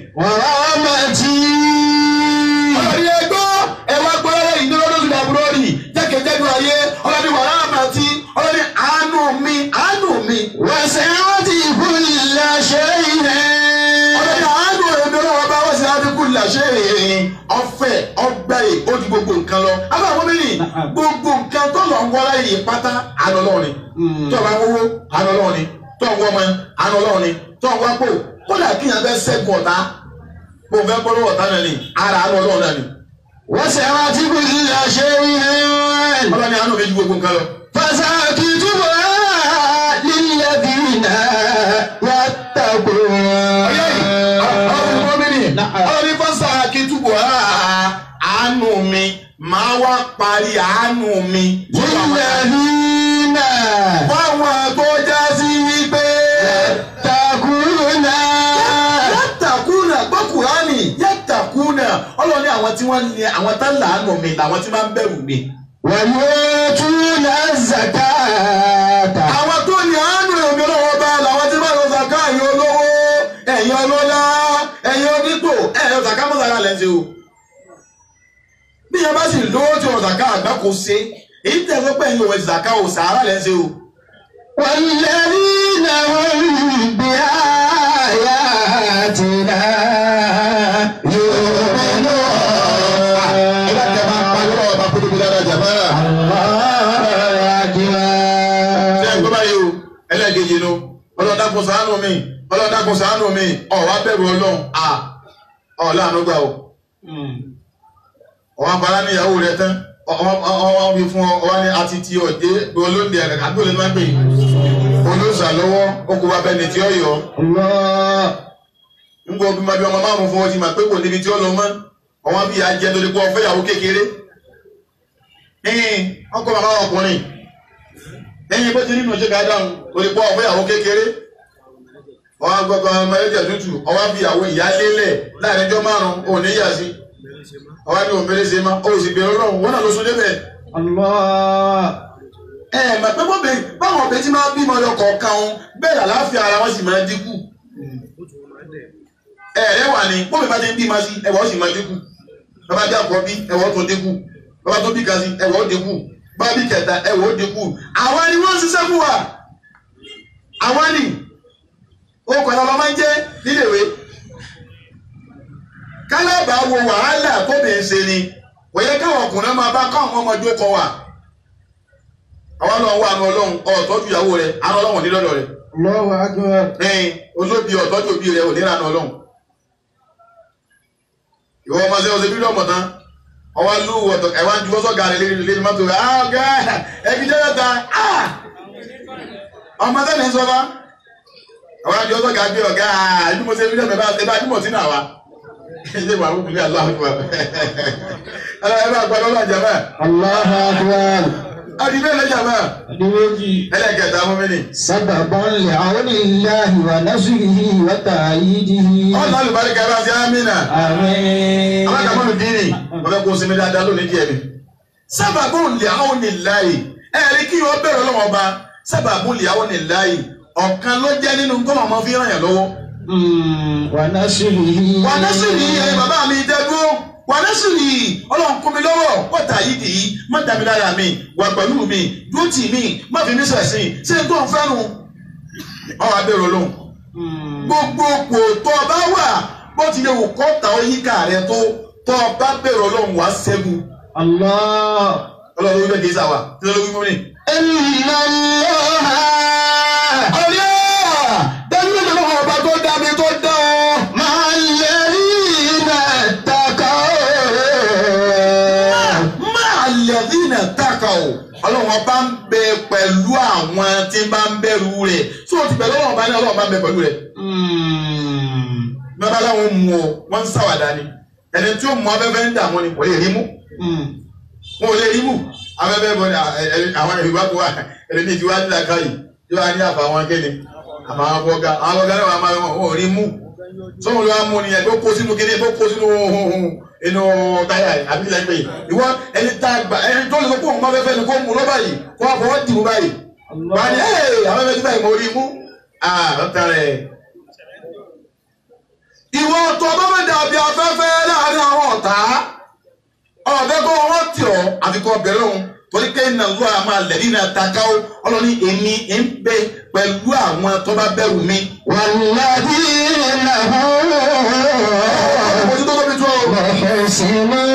Rahmati. Ọlọ́ni ẹgbọ́ ẹwà gbọ́dọ̀ yìí ní lọ́dún tó dàbúrò rì jẹ́kẹ̀jẹ́nu ayé ọlọ́ni rahmati ọlọ́ni àánú mi àánú mi. Wasi'at kulla shay'in. Ọlọ́ni àánú èmi ọlọ́wọ́ bá wasi'at kulla shay'in ọ̀fẹ́ ju gbogbo nǹkan lọ. Abá àwọn mìíràn gbogbo nǹkan tó lọ ń wọlé yìí pátá àánú Ọlọ́run ni. Tó bá wọ́wọ́ àánú Ọlọ́run ni. Tó ń wọ́ ọmọ àánú Ọlọ́run ni. Tó ń wápò kódà kí yẹn fẹ́ ṣẹ́gun ọ̀tá bó fẹ́ bọ́ lọ́wọ́ ọ̀tá náà ni ara àánú Ọlọ́run náà ni. Wọ́n ṣe àwọn tí kò sí àṣẹ ìhìn. Ọlọ́run ni àánú mi ju gbogbo nǹkan lọ. Fàṣàkì túbọ̀ lílẹ̀bìnà wàtàkùn. Ọlọ́run fàṣàkì túbọ̀ àánú mi máa wá parí àánú mi. Lílẹ̀bìnà. Fáwọn tó já sí wípé. Yàtàkùnà. Yàtàkùnà gbọ́ Kùránì yàtàkùnà. Ọlọ́run ní àwọn tí wọ́n ní àwọn tá làánú mi làwọn tí máa ń bẹ̀rù mi. Wàyótúnà zakata. Àwọn tó ní àánú èmi ọlọ́wọ́ bá làwọn tí máa lọ zaka ẹ̀yin olówó ẹ̀yin ọlọ́lá ẹ̀yin onípò ẹ̀yin zaka mọ́sára lẹ́sẹ̀ o. Bí yẹn bá sì lówó tí wọn zaka àgbà kò ṣe èyí tẹ̀ sọ pé ẹ̀yin òwe zaka ò sàárà lẹ́sẹ̀ o. Walladhina hum bi ayatina yu'minun. Ẹ bá tẹ máa pa lọ́wọ́ ọba kó tóbi dáadáa jàmbá. Ṣé ẹ gbọ́ báyìí o? Ẹlẹ́ẹ̀kejì nu Ọlọ́run dákun ṣàánú mi Ọlọ́run dákun ṣàánú mi ọ̀wá bẹ̀rù Ọlọ́run à ọ̀làánú gbà o. Ọ̀wá fara ní ìyàwó rẹ tán ọwọ́ fi fún ọ ọwá ní àti ti ọ̀dẹ́ olóńdè àbí olóńdè máa ń pè olóòṣà lọ́wọ́ ó kó wa bẹ́ni tí ó yọ. Ń gbọ́ bí ma bí ọmọ márùn-ún fún ọ ti mà pé kò níbi tí ó lọ mọ́ ọwọ́n bí ìyá jẹ́ torí pé ọ fẹ́ ìyàwó kékeré. Wọ́n kọ́ bàbá ọkùnrin lẹ́yìn bó ti nínú ṣe ká dáhùn torí pé ọ̀fẹ́ ìyàwó kékeré ọwọ́ gbọ́gbọ́ ọmọ ẹlẹ́jẹ̀ tútù ọwọ́ fi ìyàwó ìyá lélẹ̀ láàrin ọjọ́ márùn-ún òun ní yà sí ọwọ́ ní òun mẹ́lẹ́ ṣe má ó sì bẹ̀rẹ̀ Ọlọ́run wọn náà ló sún débẹ̀. Ẹ mà pé bọ́bẹ̀ báwọn ọbẹ̀ tí máa bímọ lọ kọ̀ọ̀kan òun bẹ́ẹ̀ làlàáfíà ara wọn sì máa dínkù. Ẹ̀rẹ́ wà ní bóbi bá ti ń bímọ sí ẹ̀wọ̀ sì máa dínkù bàbá bí àkọ́bí ẹ̀wọ̀ tó dínkù bàbá tó bí kan sí ẹ̀wọ̀ ó dínkù bàbá bí kẹta ẹ̀wọ̀ ó dínkù. Àwa ni wọ́n ń ṣiṣẹ́ fún wa àwa ni ó kọ̀ọ̀tà lọ máa ń jẹ́ níléèwé kálábà wo wàhálà tóbi ń ṣe ni kò yẹ káwọn ọkùnrin máa bá káwọn ọmọdé kọ wà àwa náà wà ní Ọlọ́run ọ̀tọ́jú ìyàwó rẹ̀ àánú Ọlọ́run ní lọ́dọ̀ rẹ̀. Allahu Akbar. Ẹ̀yin olóbi ọ̀tọ́jú òbí rẹ̀ ò ní ìlànà Ọlọ́run. Ìwọ ọmọ ṣe ọṣẹ bílíọ̀mù tán ọwọ́ lù ọ̀tọ̀ ẹ̀wá ń juwọ́ sọ́gà rẹ̀ lérí mọ́tò rẹ̀ ọ̀gá ẹ̀kí jẹ́ mẹ́ta ọmọ sẹ́ni ń sọ́fà ọwọ́ juwọ́ sọ́gà gbé ọ̀gá ẹbí mo ṣe bílíọ̀mù ẹ̀ bá bímọ sínú àwa ṣé wàá wúkú ní Allahu Akbar ẹ bá gbọ́ lọ́wọ́ àjàmá. Allahu Akbar. Adi bẹ́ẹ̀ lọ́jà máa. Adi méjì. Ẹlẹ́kẹta fún mi ni. Sábàbọ̀n lè àwọnillahi wa nasrihi wa ta'yidihi. Ọ̀nà àlùbáríkà bá ti ámìnà. Àmín. Alákàmọ́nù dínì, wọ́n fẹ́ kó sinmi dáadáa lónìí díẹ̀ mi. Sábàbọ̀n lè àwọnillahi. Ẹ̀rí kí wọ́n bẹ̀rẹ̀ Ọlọ́run ọba. Sábàbọ̀n lè àwọnillahi. Ọ̀kan ló jẹ́ nínú tọ́lọ̀ ọmọ fi ràn yàn lọ́wọ́. Wa nasrihi. Wa nasrihi ẹ̀ bàbá mi dẹ́dúró wàlẹ́sìrì Ọlọ́run kún mi lọ́wọ́ wọ́tà yìí dì í má dàbí lára mi wà pẹ̀lú mi dúró tì mí má fi mí sẹ̀sìn ṣé n tó ń fẹ́nu ọ̀rọ̀ abẹ́rẹ́ Ọlọ́run. Gbogbo kò tó o bá wà bó ti lè wò kọ́ta oyíká rẹ tó o bá bẹ̀rẹ̀ Ọlọ́run wá ṣẹ́gun. Ọlọ́run ló wí bẹ́ẹ̀ kì í sà wá tí ló wí fún mi. Inna Allaha. Ọ̀rẹ́ dájú ló ń ọba tó dá mi tó dá ọ. Ma'al ladhina taqaw. Lẹ́dínà tàkà o Ọlọ́run ọba ń bẹ pẹ̀lú àwọn tí bá ń bẹ̀rù rẹ̀ tí o ti bẹ̀rù Ọlọ́run ọba ní Ọlọ́run ọba ń bẹ pẹ̀lú rẹ̀. Bàbá láwọn mú ọ wọ́n ń ṣàwàdà ni ẹni tí ó mú afẹ́fẹ́ ń dààmú ni kò lè rí mú wọn ò lè rí mú afẹ́fẹ́ bọ̀ ni àwọn Yorùbá kò wá ẹni tí wàá nílà káyì tí wàá ní àfàwọn kéde àfàwọn bọ́gà àwọn bọ́gà náà wà máa wọn ò rí mú sọ́wọ́n ló wá mú ni ẹ̀ tó kó sínú kéde tó kó sínú inú táyà àbí ilẹ̀ pé ìwọ ẹni tá a gbà ẹni tó lè sọ pé òun máa fẹ́ fẹ́ ni kó mú lọ́ báyìí kó wá fọwọ́ dì mú báyìí wà ní ẹ̀ àwọn ẹgbẹ́ tí báyìí mo rí mú ọ̀tá rẹ̀. Ìwọ tó bá fẹ́ dàbí afẹ́fẹ́ láàrin àwọn ọ̀tá ọ̀fẹ́ kó wọ́n tì ọ́ àfi kó bẹ̀rẹ̀ òun torí pé iná lọ́wọ́ àmọ́ alẹ́ nínú àtàkà ó ọlọ́ni èmi ń bẹ pẹ̀lú àwọn tó bá bẹ̀rù mi. Walladhina hum Ojú tó tóbi tó o. muhsinun.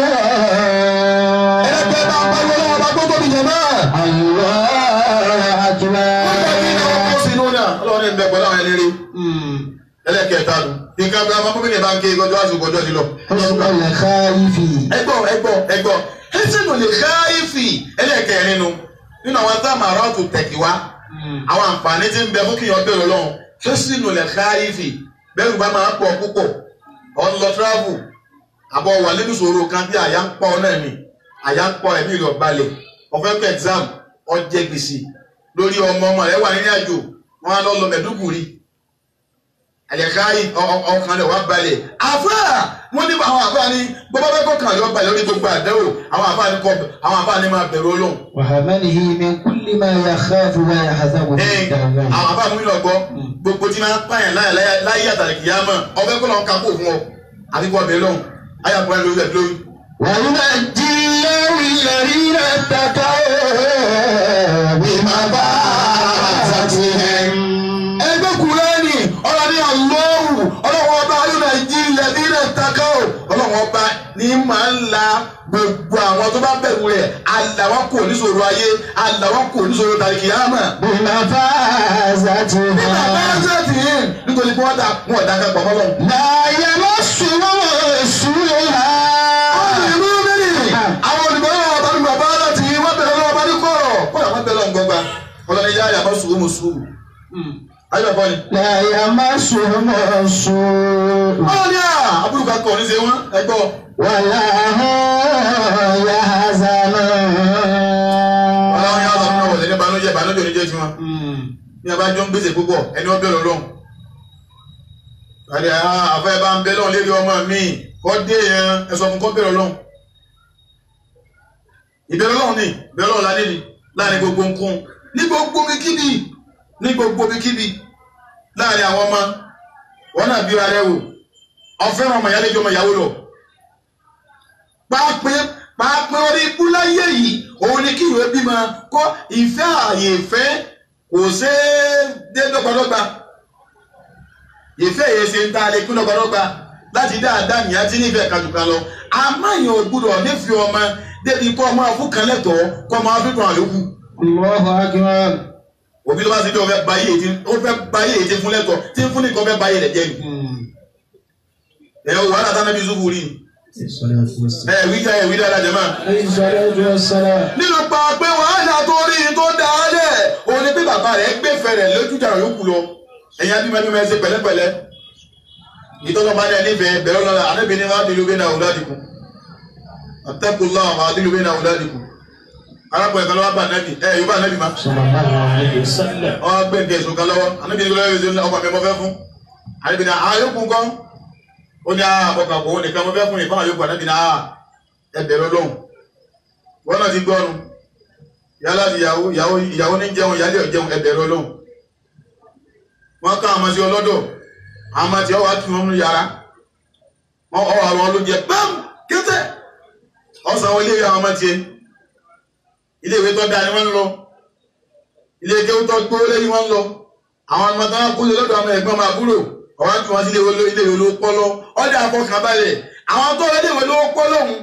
ń bẹ pẹ̀lú àwọn ẹni rí. Ẹlẹ́kẹ̀ẹ́ta nù. Nǹkan bí ọmọ mímí bá ń ké kọjọ́ àsìkò ọjọ́ ti lọ. Ẹgbọ́ ẹgbọ́ ẹgbọ́. Hẹ́sìnù lè káyìfì ẹlẹ́kẹ̀ẹ́rin nu. Nínú àwọn táàmù tó tẹ̀kí wá. Àwọn àǹfààní tí ń bẹ fún kíyàn bẹ̀rù Ọlọ́run. Hẹ́sìnù lè káyìfì bẹ́rù bá máa ń pọ̀ púpọ̀. Ọ̀ ń lọ tíráàbù. Àbọ̀ wà nínú ìṣòro kan bí àyà ń pọ̀ náà ni. Àyà ń pọ̀ ẹ̀mí ìlọ̀ balẹ̀. Ọ̀fẹ́ kọ exam ó jẹ gbèsè lórí ọmọ ọmọ rẹ̀ wà nínú àjò wọn á lọ lọ Mẹ̀dúgùrí. Àlẹ́káyì ọkàn rẹ̀ wá balẹ̀. Àfáà wọ́n ní àwọn àfáà ní bọ́bá bẹ́ẹ̀ kọ́kàn rẹ̀ wá balẹ̀ lórí gbogbo àdánwò àwọn àfáà ní kọ́ àwọn àfáà ní máa bẹ̀rù Ọlọ́run. وهمله من كل ما يخاف ويحذر من الدعوات. Àwọn àfáà mú mi lọ gbọ́ gbogbo tí máa ń pààyàn láyé àtàlẹ̀ kìyàmọ̀ ọbẹ̀ kọ́ lọ́n kakó fún ọ àti kọ́ ọbẹ̀ lọ́hùn ayé àkùrẹ́ lórí ẹ̀ lórí. وينجي الله الذين اتقوا بمفازتهم. Ẹgbẹ́ Kùránì ọ̀rọ̀ ní Allahu ọlọ́wọ́ ọba ayúnájí lẹ́bí rẹ̀ takọ́ ọlọ́wọ́ ọba ní máa ń la gbogbo àwọn tó bá bẹ̀rù rẹ̀ aláwọ̀ kò níṣòro ayé aláwọ̀ kò níṣòro tàbí kìyàmà. بمفازتهم. Nígbà bá ń sẹ́tì yìí nítorí pé wọ́n dà wọ́n dà ká pọ̀ mọ́ lọ́wọ́. لا يمسهم سوء. Àwọn olùgbọ́ ọba ní bàbá láti wọ́n bẹ̀rẹ̀ lọ́wọ́ bá ní kọ̀rọ̀ kọ́ra wọ́n bẹ̀rẹ̀ lọ́wọ́ gbọ́gba ọlọ́ni yá yàtọ̀ sùúrù mọ̀ sùúrù. Ayọ̀ bọ́ ni. لا يمسهم السوء. Ọlọ́ni à àbúrò kan kọ̀ ní ṣe wọ́n ẹgbọ́. ولا هم يحزنون. Ọlọ́run yà lọ́nà wọ̀lẹ̀ ní banújẹ́ banújẹ́ oníjẹ́ tiwọn. Ní abájọ́ ń gbèsè púpọ̀ ẹni wọ́n bẹ̀rẹ̀ lọ́hùn. Àdé àfẹ́ bá ń bẹ lọ́hùn lérí ọmọ mi kọ́ dé yẹn ẹ sọ fún kọ́ bẹ̀rẹ̀ lọ́hùn. Ìbẹ̀rẹ̀ lọ́hùn ni ìbẹ̀rẹ̀ lọ́hùn lálẹ́ ni láàrin gbogbo nǹkan ní gbogbo bíkíbi ní gbogbo bíkíbi láàrin àwọn ọmọ wọn náà bí ara ẹ wò ọ̀fẹ́ràn ọmọ ìyálẹ́jọ́ ọmọ ìyàwó lọ. Pàápín orí ikú láyé yìí òun ni kí ìwé bímọ kọ́ ìfẹ́ ààyè ìfẹ́ kò ṣeé dé dọ́gbadọ́gba. Ìfẹ́ yìí ṣe ń ta alẹ́ kú dọ́gbadọ́gba láti dáadáa nìyá tí nífẹ̀ẹ́ kàjùkà lọ. Àmọ́ èèyàn ò gbúdọ̀ nífẹ̀ẹ́ ọmọ débi kọ́ ọmọ afúkan lẹ́tọ̀ọ́ kọ́ ọmọ afúkan àyókù. Allahu akbar. Òbí tó bá ti dé ó fẹ́ bayé èyí tí fún lẹ́tọ̀ọ́ tí fún nìkan fẹ́ bayé rẹ̀ jẹ́ ni. Ẹ̀ wàhálà tánàbí Yusufu rí ni. Ẹ wí dáadáa jẹ́ máa. Nínú pa pé wàhálà tó rí tó dáa lẹ̀ òun ni pé bàbá rẹ̀ gbẹ̀fẹ̀ rẹ̀ lójújà yòókù lọ. Ẹ̀yin abímọ ẹbí máa ṣe pẹ̀lẹ́pẹ̀lẹ́. Ìtọ́jú bá ní ẹni fẹ́ bẹ̀rẹ̀ lọ́la àdébí ní wàá dìlú bẹ́ẹ̀ náà ọ̀làdìkù. Àtẹ́kùnlá àwọn àdìlú bẹ́ẹ̀ náà ọ̀làdìkù. Arákùnrin kan lọ́wọ́ bá ànábì ẹ yóò bá ànábì má. Ọ gbẹ̀ǹkẹ̀ èso kan lọ́wọ́ ànábì ní lọ́wọ́ ọkọ̀ mi mọ́ fẹ́ fún. Ànábì ní àyókù kan ó ní àbọ̀kà kò nìkan mo fẹ́ fún ìfọ́n àyókù ànábì ní ẹ bẹ̀rẹ̀ Ọlọ́run. Wọ́n náà ti gbọ́nu. Yálà ìyàwó ìyàwó ní jẹun ìyálé ò jẹun ẹ bẹ̀rẹ̀ Ọlọ́run. Wọ́n ká àwọn sí ọlọ́dọ̀ àwọn àti ọwọ́ àti wọn nínú yàrá. Wọ́n ọwọ́ àwọn olóúnjẹ bám kété. Ọ̀sán àwọn ilé ìwé àwọn ọmọ tiẹ̀. Ilé ìwé tó dáa ni wọ́n ń lọ. Ilé ìkéwú tó gbówó lé ni wọ́n ń lọ. Àwọn ọmọ tó ń kó lé lọ́dọ̀ àwọn ẹ̀gbọ́n máa búrò. Ọ̀wá tí wọ́n sí ilé ìwé olówó pọ́lọ́. Ọ̀dà àfọkànbalẹ̀. Àwọn tó lé ìwé olówó pọ́lọ́ ọ̀hún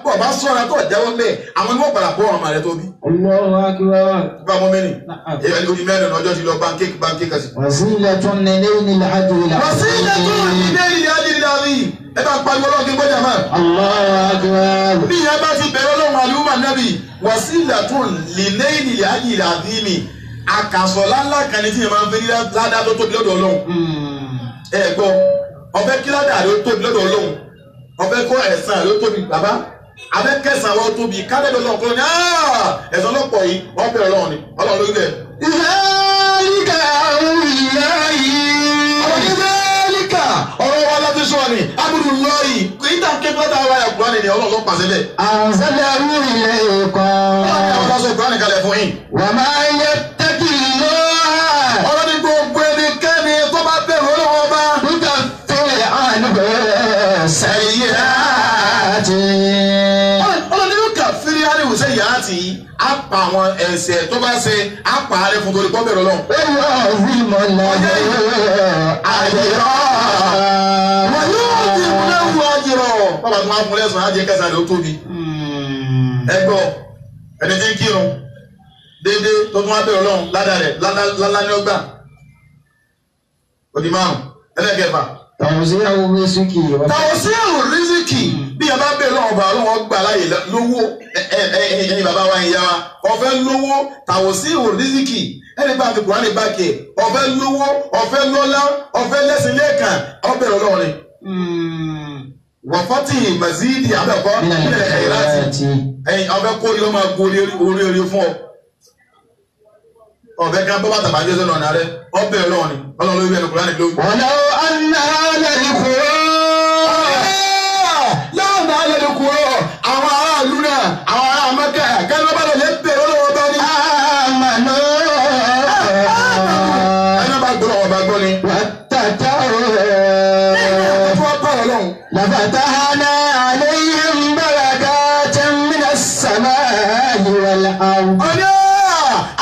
bọ̀ bá sọ́ra tó jáwọ́ mbẹ́ àwọn ni wọ́n padà bọ́ ọmọ rẹ tó bí. Allahu akbar. Bá mọ́ mẹ́rin. Èyí odi mẹ́rin ọjọ́ ti lọ báńkéèkì báńkéèkì sí. Wasilatun lilailil ajril azim. Wasilatun lilailil ajril azim. Ẹ bá pariwo ọlọ́run kí n gbọ́jà máa. Allahu akbar. Bí ìyá bá ti bẹ̀rẹ̀ ọlọ́run àlùmọ̀ nábì wasilatun lilailil ajril azim. Àkàsọ̀ láńlá kan ní tí yẹn máa ń fẹ́ ní ládàá tó tóbi lọ́dọ̀ ọlọ́run. Ẹ gbọ́, ọ̀fẹ́ kí ládàá ló tóbi lọ́dọ̀ ọlọ́run. Ọ̀fẹ́ kọ́ ẹ̀san ló tóbi bàbá. Abẹ́ kẹsàn-án wọn tóbi kádẹ́dọ̀ ọlọ́run kọ́ ni ẹ̀san lọ́pọ̀ yìí ọ̀bẹ ọlọ́run ni ọlọ́run ló gbẹ. Zalika amrullahi. Ọ̀rọ̀ ní zalika ọ̀rọ̀ wa láti sọ ni amrullahi kì í tàn kékeré tá a wáyà Kùránì ni ọlọ́run ló pàṣẹ bẹ́ẹ̀. Anzalahu ilaykum. Ọlọ́run àwọn aṣọ Kùránì kalẹ̀ fún yín. Wa man yattaqillaha. Ọlọ́run ní gbogbo ẹnikẹ́ni tó bá bẹ̀rù Ọlọ́run ọba. Yukaffir anhu sayyi'atihi. Ọlọ́run ní yukaffir anhu sayyi'atihi. Á pa àwọn ẹ̀ṣẹ̀ tó bá ṣe á pa á rẹ́ fún torí pọ́ bẹ̀rù Ọlọ́run. Yu'azzimu lahu ajra. Wa yu'azzimu lahu ajra. Bàbá tó máa fún lẹ́sàn-án á jẹ́ kẹsàn-án ló tóbi. Ẹ gbọ́ ẹni tí ń kírun déédéé tó tún wá bẹ̀rù Ọlọ́run ládàá rẹ̀ lálá ní ọgbà. Ó di márùn-ún. Ẹlẹ́kẹ̀fà. Tàwùsíù rísíkì bí ẹ bá bẹ̀rẹ̀ lọ́wọ́ bá ọlọ́wọ́ gbà láyè lówó ẹ̀yin bàbá wa ìyá wa ọ̀fẹ́ lówó tàwùsíù rísíkì ẹni bá fi Kùránì bá kẹ̀ ọ̀fẹ́ lówó ọ̀fẹ́ lọ́lá ọ̀fẹ́ lẹ́sìn lẹ́ẹ̀kan ọ̀bẹ̀rẹ̀ ọlọ́run ni. Wàfọ́tì mazidi abẹ́kọ́ nílẹ̀ ẹ̀yìnláti ẹ̀yìn ọ̀fẹ́ kó yọ máa gorí orí orí fún ọ. Ọ̀fẹ́ kan bọ́ bàtà bàjẹ́ sọ́nà ọ̀nà rẹ ọ̀bẹ̀rẹ̀ ọlọ́run ni ọlọ́run ló wí ẹnu Kùránì ló. ولو أن أهل القرى láwọn alẹ́ kúrò àwọn aráàlú náà àwọn ará Mẹ́kà kẹ́ni wọ́n bá lọ lè bẹ̀rẹ̀ ọlọ́wọ́ bá ní. آمنوا ẹni bá gbọ́ ọba gbọ́ ni. واتقوا ẹni wọ́n bá ọlọ́run. لفتحنا عليهم بركات من السماء والأرض. ọ̀nà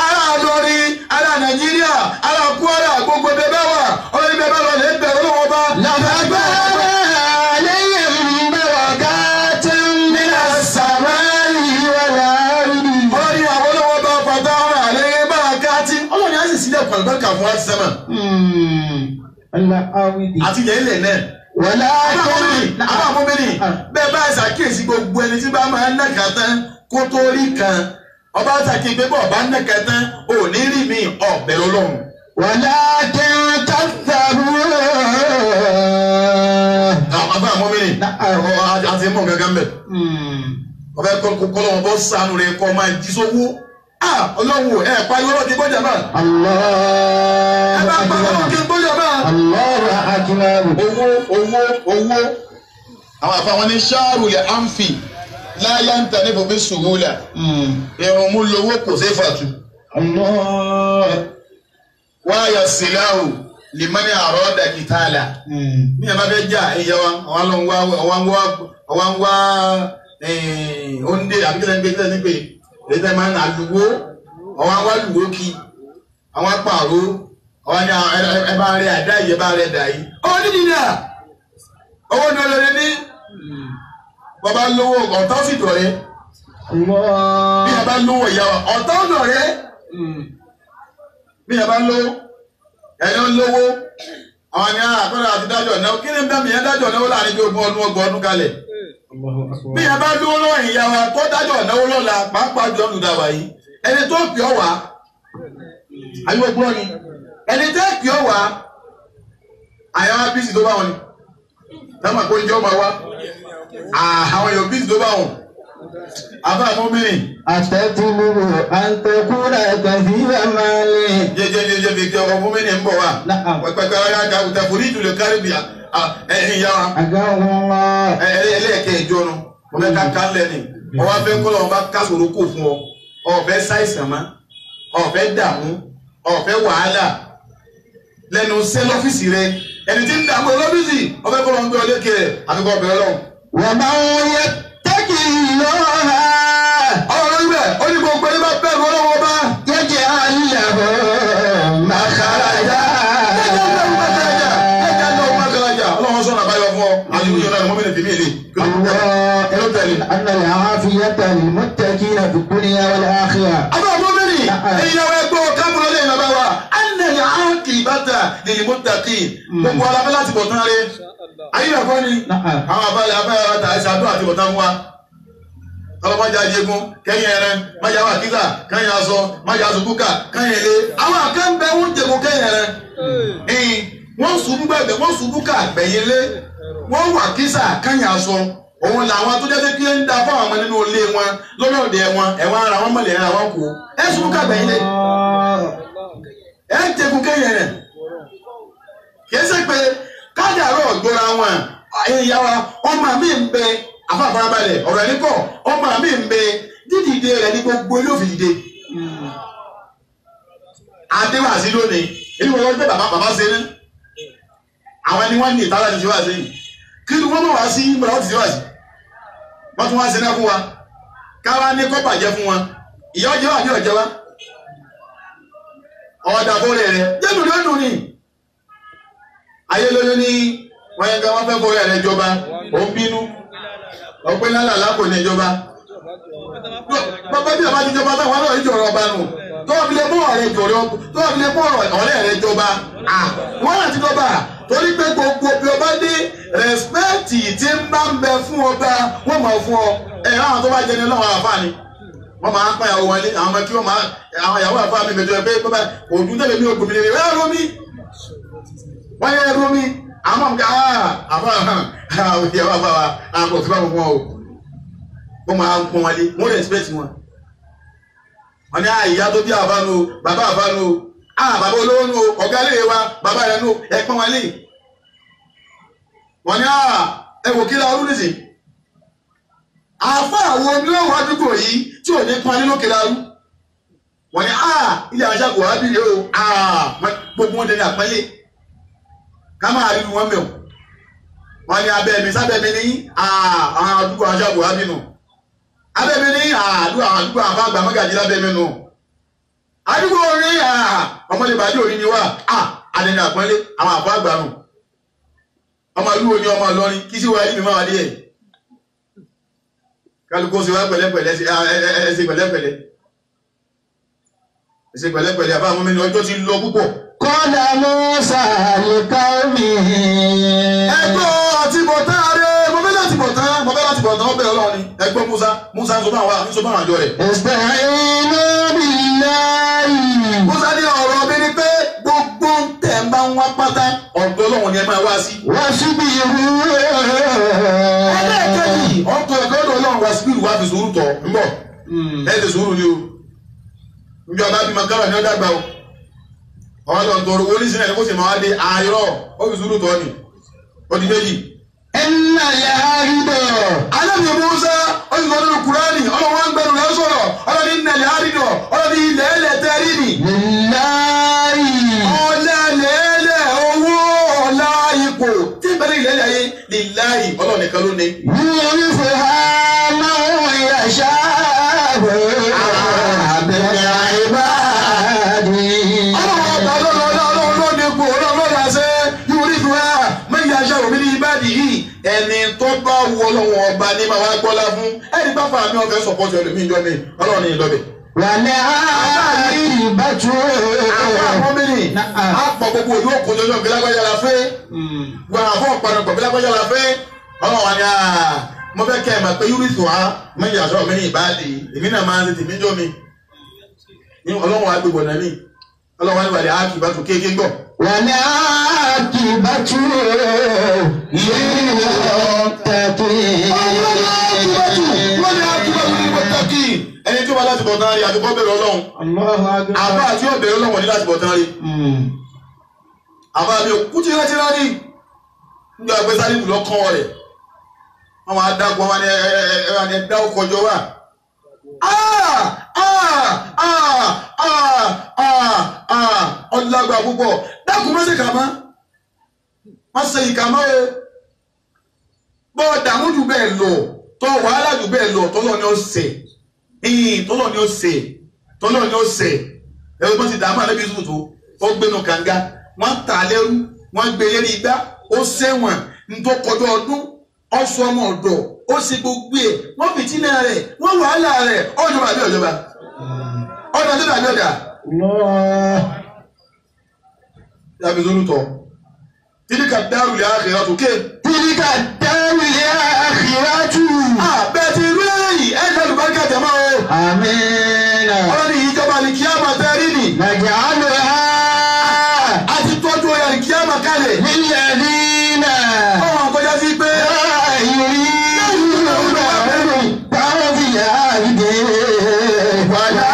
ará Ìlọrin ará Nàìjíríà ará Kwara gbogbo bẹ́ẹ̀ bá wà ọlọ́run bẹ́ẹ̀ bá lọ lè bẹ̀rẹ̀ ọlọ́wọ́ bá. لفتحنا عليهم بركات من السماء والأرض. ọlọ́run àwọn ọlọ́wọ́ bá fàtà ọ̀rọ̀ àlẹ́ bá a ká tí ọlọ́run á sì sílẹ̀ pàlùbáríkà fún wa ti sẹ́mà الأرض. àti ilẹ̀ ilẹ̀ náà. ولكن Àbá àmúmínì bẹ́ẹ̀ bá ṣàkíyèsí gbogbo ẹni tí bá máa ń nàkà tán kó tó rí kan ọba ṣàkíyèsí pé bọ́ọ̀ bá ń nàkà tán ò ní rí mi ọ̀bẹ ọlọ́run. ولكن كذبوا. Àbá àmúmínì àti mọ̀ gángan bẹ̀. Ọbẹ̀ kọ́lọ́wọ́n bọ́ sànù rẹ̀ kọ́ máa jí sówó. Ọlọ́run ẹ̀ pa irọ́ kí gbọ́jà máa. Ẹ bá pa irọ́ kí gbọ́jà máa. الله أكبر. Owó owó owó. Àwọn àfàwọn ní ṣáàrù lẹ̀ ànfì láyà ń tẹ̀ níbo bí sùúrù lẹ̀. Irun mú lówó kò sí fàtú. الله. Wáyà síláhù lìmọ́ni àrọ́ dàkítàlà. Bí ẹ bá fẹ́ jà ẹ̀yẹ wa, àwọn ló ń wá ọwá ń wá oúnjẹ àbíkẹ́lẹ́ ń gbé tẹ́lẹ̀ nípe èyí tẹ́ máa ń àlùwó ọwá ń wá lùwó kí àwọn apààrọ̀ ọwá ní ẹ bá rẹ àdá yìí ẹ bá rẹ dà yìí. Ọwọ́ nídìí náà owó ní olóore ní bàbá lówó ọ̀tá sì dọ̀rẹ́ bí ẹ bá lówó ìyá wa ọ̀tá ó dọ̀rẹ́ bí ẹ bá lówó ẹni ó lówó àwọn ni àkọ́dà àti dájọ́ náà kí ni bẹ́ẹ̀ mi yẹn dájọ́ náà láàrin bí ogún ọdún ọgbọ̀n ọdún kalẹ̀ bí ẹ bá lówó lọ́wọ́ ìyá wa tó dájọ́ náà lọ́la pàápàá jọ lùdàwà yìí ẹni tó pè ọ́ wá ayé ogun ni ẹni tó pè ọ́ wá àyàwó bísí tó bá wọn ni táwọn àkójọ máa wá àwọn èèyàn bísí tó bá wọn àbá àmọ́ mìíràn. أتطلب أن تكون كثير مال. Jẹjẹjẹjẹ fi kí ọkọ fún mi ní ń bọ̀ wá. Pẹpẹpẹ ọ̀rẹ́ àga òtẹ̀fórí ìjùlẹ̀ kárí bìà ẹ̀yìn ìyá wa. أجاهم الله. Ẹlẹ́ẹ̀kẹ́ ìjọ nu mo fẹ́ ká ká lẹ́ni ọwọ́ afẹ́ kọ́ lọ́wọ́ bá kásòrò kò fún ọ ọ̀fẹ́ ṣàìsàn mọ́ ọ̀fẹ́ dààmú ọ̀fẹ́ wàhálà lẹ́nu sẹ́ lọ́fíìsì rẹ ẹni tí ń dààmú lọ́fíìsì ọ̀fẹ́ kọ́ lọ́wọ́ ń gbé ọ lékè rẹ̀ àfikọ́ ọ̀bẹ ọlọ́run. ومن يتق الله Ọ̀rọ̀ ibẹ̀ ó ní gbogbo ẹni bá bẹ̀rù ọlọ́wọ́ bá. يجعل له مخرجا. Ẹja lọ makaraja ọlọ́run sọ̀rọ̀ àbáyọ fún ọ àti ìyọ̀nà ìmọ̀mìnì fìmí ìlé. الله أن العافية للمتقين في الدنيا والآخرة. Àbá mọ́mìnì ìyàwó ẹgbẹ́ kámúrọ̀ lẹ́yìn bàbá wa ẹnna àkìbàtà lil muttaqin gbogbo alábẹ́ láti bọ̀ tán rẹ̀. Ayé ìyàfọ́ ni àwọn abáyé abáyé àti àṣàdúrà àti bọ̀tán fún wa. Ọlọ́mọdé ajégun kẹ́yìn ẹran májà wà kíkà kẹ́yìn aṣọ májà aṣọ kúkà kẹ́yìn ilé. Àwọn àkànbẹ ń jẹun kẹ́yìn ẹran. Wọ́n ṣubú gbẹ̀gbẹ̀ wọ́n ṣubú ká gbẹ̀yìn lé wọ́n wà kísà kẹ́yìn aṣọ. Òun làwọn tó jẹ́ pé ń da fáwọn ọmọ nínú ilé wọn lórí ọ̀dẹ̀ wọn ẹ̀wọ̀n ara wọn mọ̀lẹ́ ara wọn kú. Ẹ ṣubú ká gbẹ̀yìn lé. Ẹ ń jẹun kẹ́yìn ẹran. Kìí ṣe pé kádàrá ọ̀gbọ́ra wọn ìyá wa ọmọ mi ń bẹ afáfarabalẹ̀ ọ̀rọ̀ ẹni kọ̀ ọmọ mi ń bẹ dídìde rẹ̀ ní gbogbo ilé òfin dìde. Adéwàsí lónìí èyí wọ́n gbé bàbá bàbá ṣe ní àwọn ẹni wọ́n ní ìtara ti ṣe wá sí yìí kí ni wọ́n mọ̀ wá sí ìgbà wọ́n ti ṣe wá sí wọ́n tún wá ṣe náà fún wa káwá ní kọ́ bàjẹ́ fún wọn ìyá ọjọ́ wà ní ọjọ́ wa ọ̀dà fúnra rẹ̀ jẹ́nu lónìí ni ayé lóyún ní wọ́n yẹn ká wọ́n fẹ́ fúnra rẹ̀ jọba ó ń bínú ọpẹ́ lálàlá kò ní ìjọba bàbá bí bàbá ti jọba táwọn náà ìjọra ọba nù. Tó fi lè mú ọ̀rẹ́ jọ̀rọ̀ tó fi lè mú ọ̀rẹ́ rẹ jọba. Wọ́n láti dọ́ba torí pé gbogbo bí ọba dé rẹ̀spẹ̀tì tí ń bá ń bẹ fún ọba wọ́n máa fún ọ. Ẹ àwọn tó bá jẹni lọ́wọ́ àfáà ni wọ́n máa ń pa ìyàwó wọn lé àwọn ọmọ kí wọ́n máa àwọn ìyàwó àfáà mi mẹjọ pé bàbá òdùn tẹ̀lé mi ògùn mi lè rẹ́ ẹ̀rọ mi. Wọ́n yẹ ẹ̀rọ mi àwọn ọmọ àfáà ìyàwó àfáà wa àwọn kò sí bá fún wọn o. Wọ́n máa ń pọ́n wọn lé wọ́n rẹ̀spẹ̀tì wọn. Wọ́n ní ìyá tó bí àfáà nu bàbá àfáà nu bàbá olówó nu ọ̀gá lè wa bàbá rẹ̀ nu ẹ̀ pọ́n wọn lé. Wọ́n ní ẹ wò kí la ọdún nìsín. Àfáà àwọn onílọ́wọ́ àdúgbò yìí tí ò ní pọn nínú kìláàrú. Wọ́n ní ilé àṣà kò wá bìrì o gbogbo wọn dẹni àpọ́nlé. Ká máa rí wọn mẹ́wọ̀n. Wọ́n ní abẹ́ mi sábẹ́ mi ní àwọn àdúgbò àṣà kò wá bìnú. Abẹ́ mi ní àdúgbò àdúgbò àfa àgbà mọ́gàjì lábẹ́ mi nù. Àdúgbò orin ọmọlẹ́bàdì òní ni wá àdẹni àpọ́nlé àwọn àfa àgbà nù. Ọmọ ìlú wo ni ọmọ Ìlọrin kí sí wa yìí mi máa wà díẹ̀. Kálukú ṣe wá pẹ̀lẹ́pẹ̀lẹ́ ẹ ṣe pẹ̀lẹ́pẹ̀lẹ́ ẹ ṣe pẹ̀lẹ́pẹ̀lẹ́ àbá àwọn ọmọ ọjọ́ ti lọ púpọ̀. قال موسى لقومه Ẹgbọ́ àti bọ̀tán rẹ̀ mo fẹ́ láti bọ̀tán mo fẹ́ láti bọ̀tán ọbẹ̀ Ọlọ́run ni ẹgbọ́ Musa Musa ń sọ fún àwọn ń sọ fún àwọn àjọ rẹ̀. استعينوا بالله Musa ní ọ̀rọ̀ mi ni pé gbogbo ń tẹ̀ ń bá ń wá pátá ọ̀dọ̀ Ọlọ́run ni ẹ máa wá sí. واصبروا Ẹlẹ́ẹ̀kejì ọ̀tọ̀ ẹ̀kọ́ ọ̀dọ̀ Ọlọ́run wá síbìrì wá fi sùúrù tọ̀ ń bọ̀ ẹ ti sùúrù ni o. Njẹ́ ọba bímọ kára ni ó dàgbà o. Ọlọ́run tọrọ owó nísìnyí ẹni kó sì máa wá dé ayọ̀ ó fi sùúrù tọ́ ni. Ó di méjì. إن الأرض Ànábì Mùsá ó sì sọ nínú Kúránì Ọlọ́run wá ń gbẹnu rẹ̀ sọ̀rọ̀ Ọlọ́run ní ilẹ̀ àrídọ̀ Ọlọ́run ní ilẹ̀ ẹlẹ̀ tẹ́rí nì. لله Ọlá lẹ́lẹ̀ owó ọlá ipò tí ìbẹ̀rẹ̀ ilẹ̀ ilẹ̀ ayé lillahi Ọlọ́run nìkan ló ní. يورثها من يشاء من عباده Ọlọ́run ọba ọlọ́run ọlọ́run ló ní ipò ọlọ́run ló láṣẹ yurithuha man yasha'u min ibadihi ẹni tó bá wù Ọlọ́run ọba ní máa wá gbọ́lá fún ẹni bá fà mí ọ̀fẹ́ sọ̀pọ̀tì ẹlòmíì jọ mi Ọlọ́run ní ìlọ́bẹ̀. والعاقبة Àwọn àwọn mìíràn á pọ̀ gbogbo yóò kó jọjọ bí lágbájá la fẹ́. Gbọ́n àfọ̀ pàdánù pọ̀ bí lágbájá la fẹ́. Ọlọ́run wa ni mo fẹ́ kẹ́ ẹ̀ mọ̀ pé yurithuha man yasha'u min ibadihi èmi náà máa ń ṣe tèmi jọ mi. Ní Ọlọ́run wa gbégbọ̀ náà mi. Ọlọ́run wa ní wàlẹ̀ ákì bá tún kéèké gbọ̀. والعاقبة للمتقين Wọ́n ní ákì bá tún ní ẹni tí ó bá láti bọ̀ tán rí àdúgbò bẹ̀rẹ̀ Ọlọ́run. الله أكبر Àbá àti ọ̀bẹ̀rẹ̀ Ọlọ́run ní láti bọ̀ tán rí. Àbá mi ò kú tí rántí rántí. Nígbà pé Sálímù lọ kán rẹ̀. Wọ́n máa dákun wọn ní ẹ ẹ ẹ dá ọkọ̀ jọ wá. Ọlágbà púpọ̀. Dákun má ṣe kà má. Má ṣe ìkà má o. Bọ́ dààmú jù bẹ́ẹ̀ lọ. Tọ́ wàhálà jù bẹ́ẹ̀ lọ. Tọ́lọ́ ni ó ṣe. Tọ́lọ́ ni ó ṣe. Tọ́lọ́ ni ó ṣe. Ẹ̀rọ bá ti dààmú àlẹ́ bí Yusuf tó. Ó gbénu kànga. Wọ́n tà á lẹ́rú. Wọ́n gbé lérí igbá. Ó ṣẹ̀wọ̀n. Ntọ́ kọjọ́ ọdún. Ọ̀sùn ọmọ ọ̀dọ̀. Ó ṣe gbogbo ẹ̀. Wọ́n fìtínà rẹ̀. Wọ́n wàhálà rẹ̀. Ọ̀jọba àbí ọ̀jọba. Ọ̀dà tó dàbí ọ̀dà. الله Yàbí solútọ̀. Tilka dáru lè àkhírà tó ké. تلك الدار الآخرة Bẹ́ẹ̀ ti rí èyí ẹ̀ ń lọ́dún bá kẹ̀tẹ̀ mọ́ o. آمين Ọlọ́ni ìjọba ni kí á máa tẹ́ rí nì. نجعلها A ti tọ́jú ọ̀yà ni kí á máa kalẹ̀. للذين Ọ̀hún àkọjá sí pé لا يريدون في الأرض ولا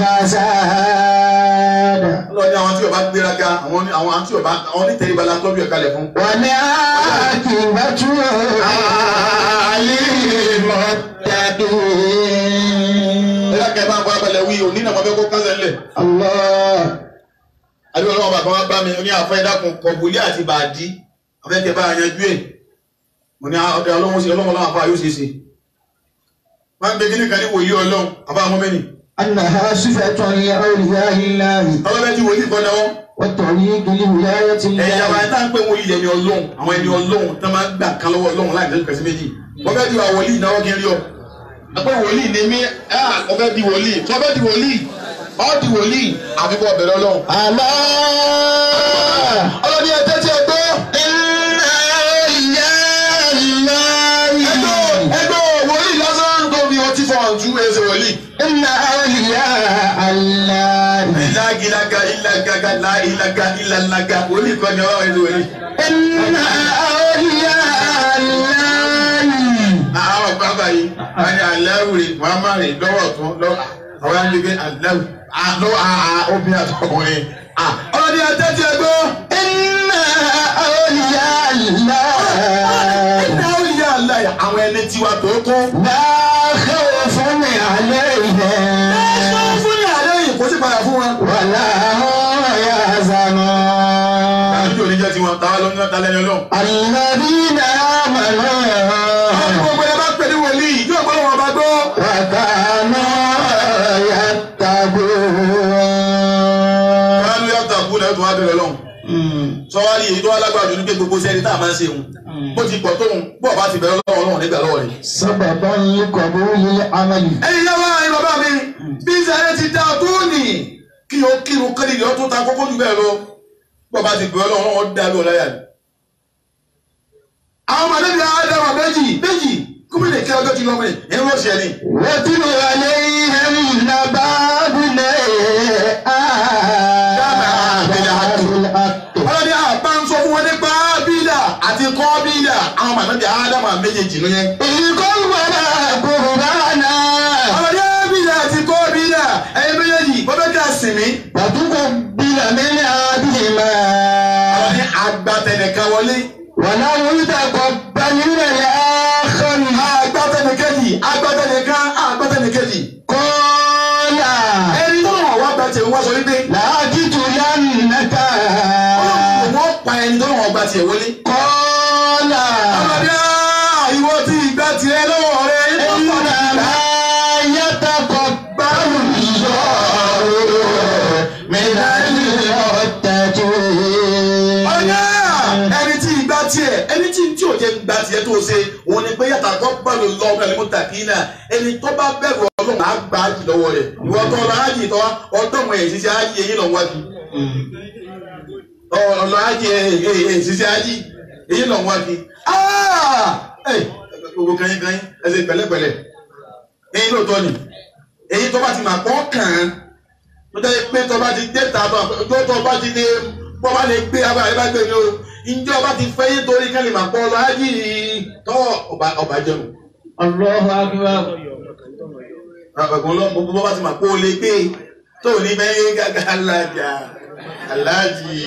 فساد Ọlọ́ni àwọn tí ó bá gbéraga àwọn àwọn tí ó bá àwọn onítẹ̀ríba la tọ́jú ẹ̀ kalẹ̀ fún. والعاقبة للمتقين Ẹ dákẹ́ bá ń bọ́ abalẹ̀ wí òní náà mo fẹ́ kó kásẹ̀ ńlẹ̀. الله Àbí ọlọ́wọ́ bàbá wa bá mi ní àfẹ́ dákun kọ̀bùlé àti bàdí afẹ́kẹ́ bá yanjú ẹ̀. Mo ní ọdẹ ọlọ́run sí ọlọ́run ọlọ́run àfa yóò ṣe é ṣe. Wọ́n ń gbé kíní kan ní wòlíì ọlọ́run àfa àwọn mẹ́ni. أنها صفة لأولياء الله Ọlọ́bẹ̀ ti wòlíì kan náà. والطريق لولاية Ẹ̀yà الله wa tá ń pè wòlíì ẹni ọlọ́run àwọn ẹni ọlọ́run tó máa ń gbà kan lọ́wọ́ ọlọ́run láì lẹ́sùn kẹsí méjì. Wọ́n fẹ́ di wa wòlíì náà kí n rí ọ. Àpé wòlíì ni mí, mo fẹ́ di wòlíì, tó fẹ́ di wòlíì. Ọ́ di wòlíì àfi bọ́ bẹ̀rẹ̀ Ọlọ́run. Àlá. Ọlọ́ni ẹ tẹ́tí ẹ gbọ́. Inna awliya Allahi. Ẹgbẹ́ wòlíì lásán tó fi ọtí fọ ọ̀tún ẹsẹ̀ wòlíì. Inna awliya Allahi. Ìlágilága ìlágaga láìlága ìlàlága wòlíì kọ́ ni ọlọ́run ẹsẹ̀ wòlíì. Inna awliya Allahi. Àwọn bàbá yìí wọ́n ní aláwùrè muhammadu lọ́wọ́ ọ̀tún lọ́wọ́ àwọn yẹn ń gbé aláwù lọ́wọ́ obìnrin àtọkùnrin. Ọlọ́ni ẹ tẹ́tí ẹ gbọ́. Inna awliya Allahi. Inna awliya Allahi àwọn ẹni tiwa tó kún. La khawfun alayhim. Fún ní àlẹ́ yìí kò sí padà fún wọn. Wala hum yahzanun. Àdúgbò oníjẹ́ tiwọn táwa ló ń ná talẹ́ni ọlọ́run. Alladhina amanu. Àwọn gbogbo ẹ bá pè ní wòlíì yóò gbọ́ wọn bá gbọ́. Wa kanu yattaqun. Kánú yàtọ̀ kú náà tó wá bẹ̀rẹ̀ lọ́hùn. Sọ́wárí èyí tó wá lágbára jù ní pé gbogbo sẹ́ni tá a máa ń ṣe òun. Bó ti pọ̀ tóun bó ọba ti bẹ̀rẹ̀ lọ́wọ́ Ọlọ́run nígbà lọ́wọ́ rẹ̀. Sababan liqabulil amali. Ẹ̀yin yá wá ẹ̀yin bàbá mi bí sẹ́ni ti dá tó nì kí o kírun kéré lọ tó ta kókó jù bẹ́ẹ̀ lọ. Bó ọba ti bẹ̀rẹ̀ lọ́wọ́ Ọlọ́run dá lóò láyà ni. Àwọn ọmọdé bíi Ádámà méjì méjì gómìnà kí ọjọ́ ti lọ mẹ́rin ẹ̀yin ló ṣe ni. Watlu alayhim naba ibnay Adama bil haqqi. Ọlọ́ni àbá ń sọ fún wọn nípa Ábílà àti Kọ́bílà àwọn màmá Ádámà méjèèjì ló yẹn. Idh qarraba qurbana. Ọlọ́ni Ábílà àti Kọ́bílà ẹ̀yin méjèèjì wọ́n fẹ́ kí a sìn mí. Fatuqubbila min ahadihima. Ọlọ́ni àgbàtẹ̀nìkan wọlé. Walam yutaqabbal min al-akhar. Àgbàtẹ̀nìkejì àgbàtẹ̀nìkan àgbàtẹ̀nìkejì. Qala. Ẹni tó lọ́wọ́ wá gba tiẹ̀ wá sọ wípé. La'aqtulannaka. Ọlọ́run wọ́n pa ẹni tó lọ́wọ́ gba tiẹ̀ wọlé. Qala. Ọlọ́ni ìwọ tí ìgbà tiẹ̀ lọ́wọ́ rẹ. Innama yataqabbalu Allahu minal muttaqin. Ọ̀yá ẹni tí ìgbà tiẹ̀ ẹni tí tí ò jẹ́ gba tiẹ̀ tó ṣe òun ni pé yàtọ̀ kọ́ gbọ́dọ̀ lọ ọmọ ẹni mọ́tàkì náà ẹni tó bá bẹ̀rù Ọlọ́run á gbà á jì lọ́wọ́ rẹ̀ ìwọ tó ọlọ́ ájì tó ọdọ́mọ ẹ̀ ṣiṣẹ́ ájì eyín lọ́n wájú ọlọ́ ájì ẹ̀ ṣiṣẹ́ ájì eyín lọ́n wájú gbogbo kanyin kanyin ẹ ṣe pẹ̀lẹ́pẹ̀lẹ́ eyín lóòótọ́ ni eyín tó bá ti mà pọ́ kàn án tó jẹ́ pé tó bá ti dé ta tó bá ti dé bọ́ bá lè gbé abá ẹ bá gbé ní o ǹjẹ́ ọba ti fẹ́ yín torí kẹ́lẹ́ mà pọ́ lọ ájì tọ́ ọba jẹun. Allahu akbar. Ọ̀gbọ́n lọ bọ́ bá ti mà pọ́ lè gbé tó ní bẹ́ẹ̀ gàgà alájà alájì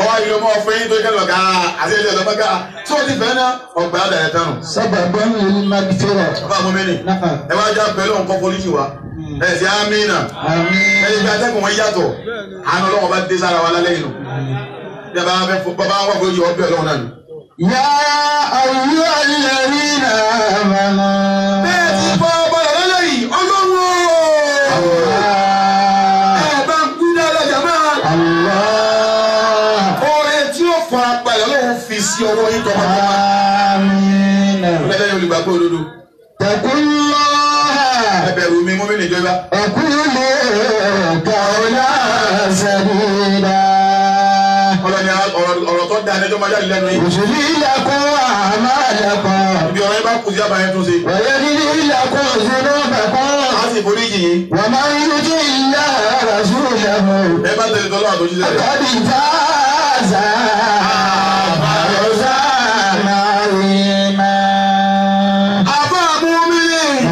ọwọ́ yìí ló mọ́ fẹ́ yín torí kẹ́lẹ́ ọ̀gá àti ẹ̀jẹ̀ ọ̀dọ́ bá tó ti fẹ́ ná ọgbà àdàrẹ̀ tánu. Sababan lil maghfirah. Ọba àmọ́ mẹ́rin ẹ wá já pẹ̀lú nǹkan polisi wa ẹ sì amínà ẹni bí atẹ́kùn wọn yàtọ̀ àánú Ọlọ́run bá dé sára wa lálẹ́ yìí nù bí a bá fẹ́ fún bàbá wà fún ọbẹ̀ Ọlọ́run náà ni. Ya ayyuhalladhina amanu. Bẹ́ẹ̀ ti bọ́ ọba rẹ̀ lálẹ́ yìí Ọlọ́run o. Ẹ bá ń kú dáadáa jàmá. Oore tí ó fara balẹ̀ Ọlọ́run fi sí ọwọ́ yín tọmọtọmọ. Àmín. Ọlọ́run olùgbàgbọ́ òdodo. Taqullaha. Ẹ bẹ̀rù mi mú mi níjọba. Wa qulu qawlan sadida. Ọlọ́ni ọ̀rọ̀ tó dáa ní ẹjọ́ máa jáde lẹ́nu yín. Yuslih lakum a'malakum. Ibi ọ̀rọ̀ yín bá kù sí àbáyé tún ṣe. Wa yaghfir lakum dhunubakum. A sì forí jì yín. Wa man yuti' Allaha wa rasulahu. Ẹ bá tẹ̀lé tọ́lọ́ àtòjíṣẹ́ rẹ̀. Faqad faza fawzan 'azima. Àbá àmúmi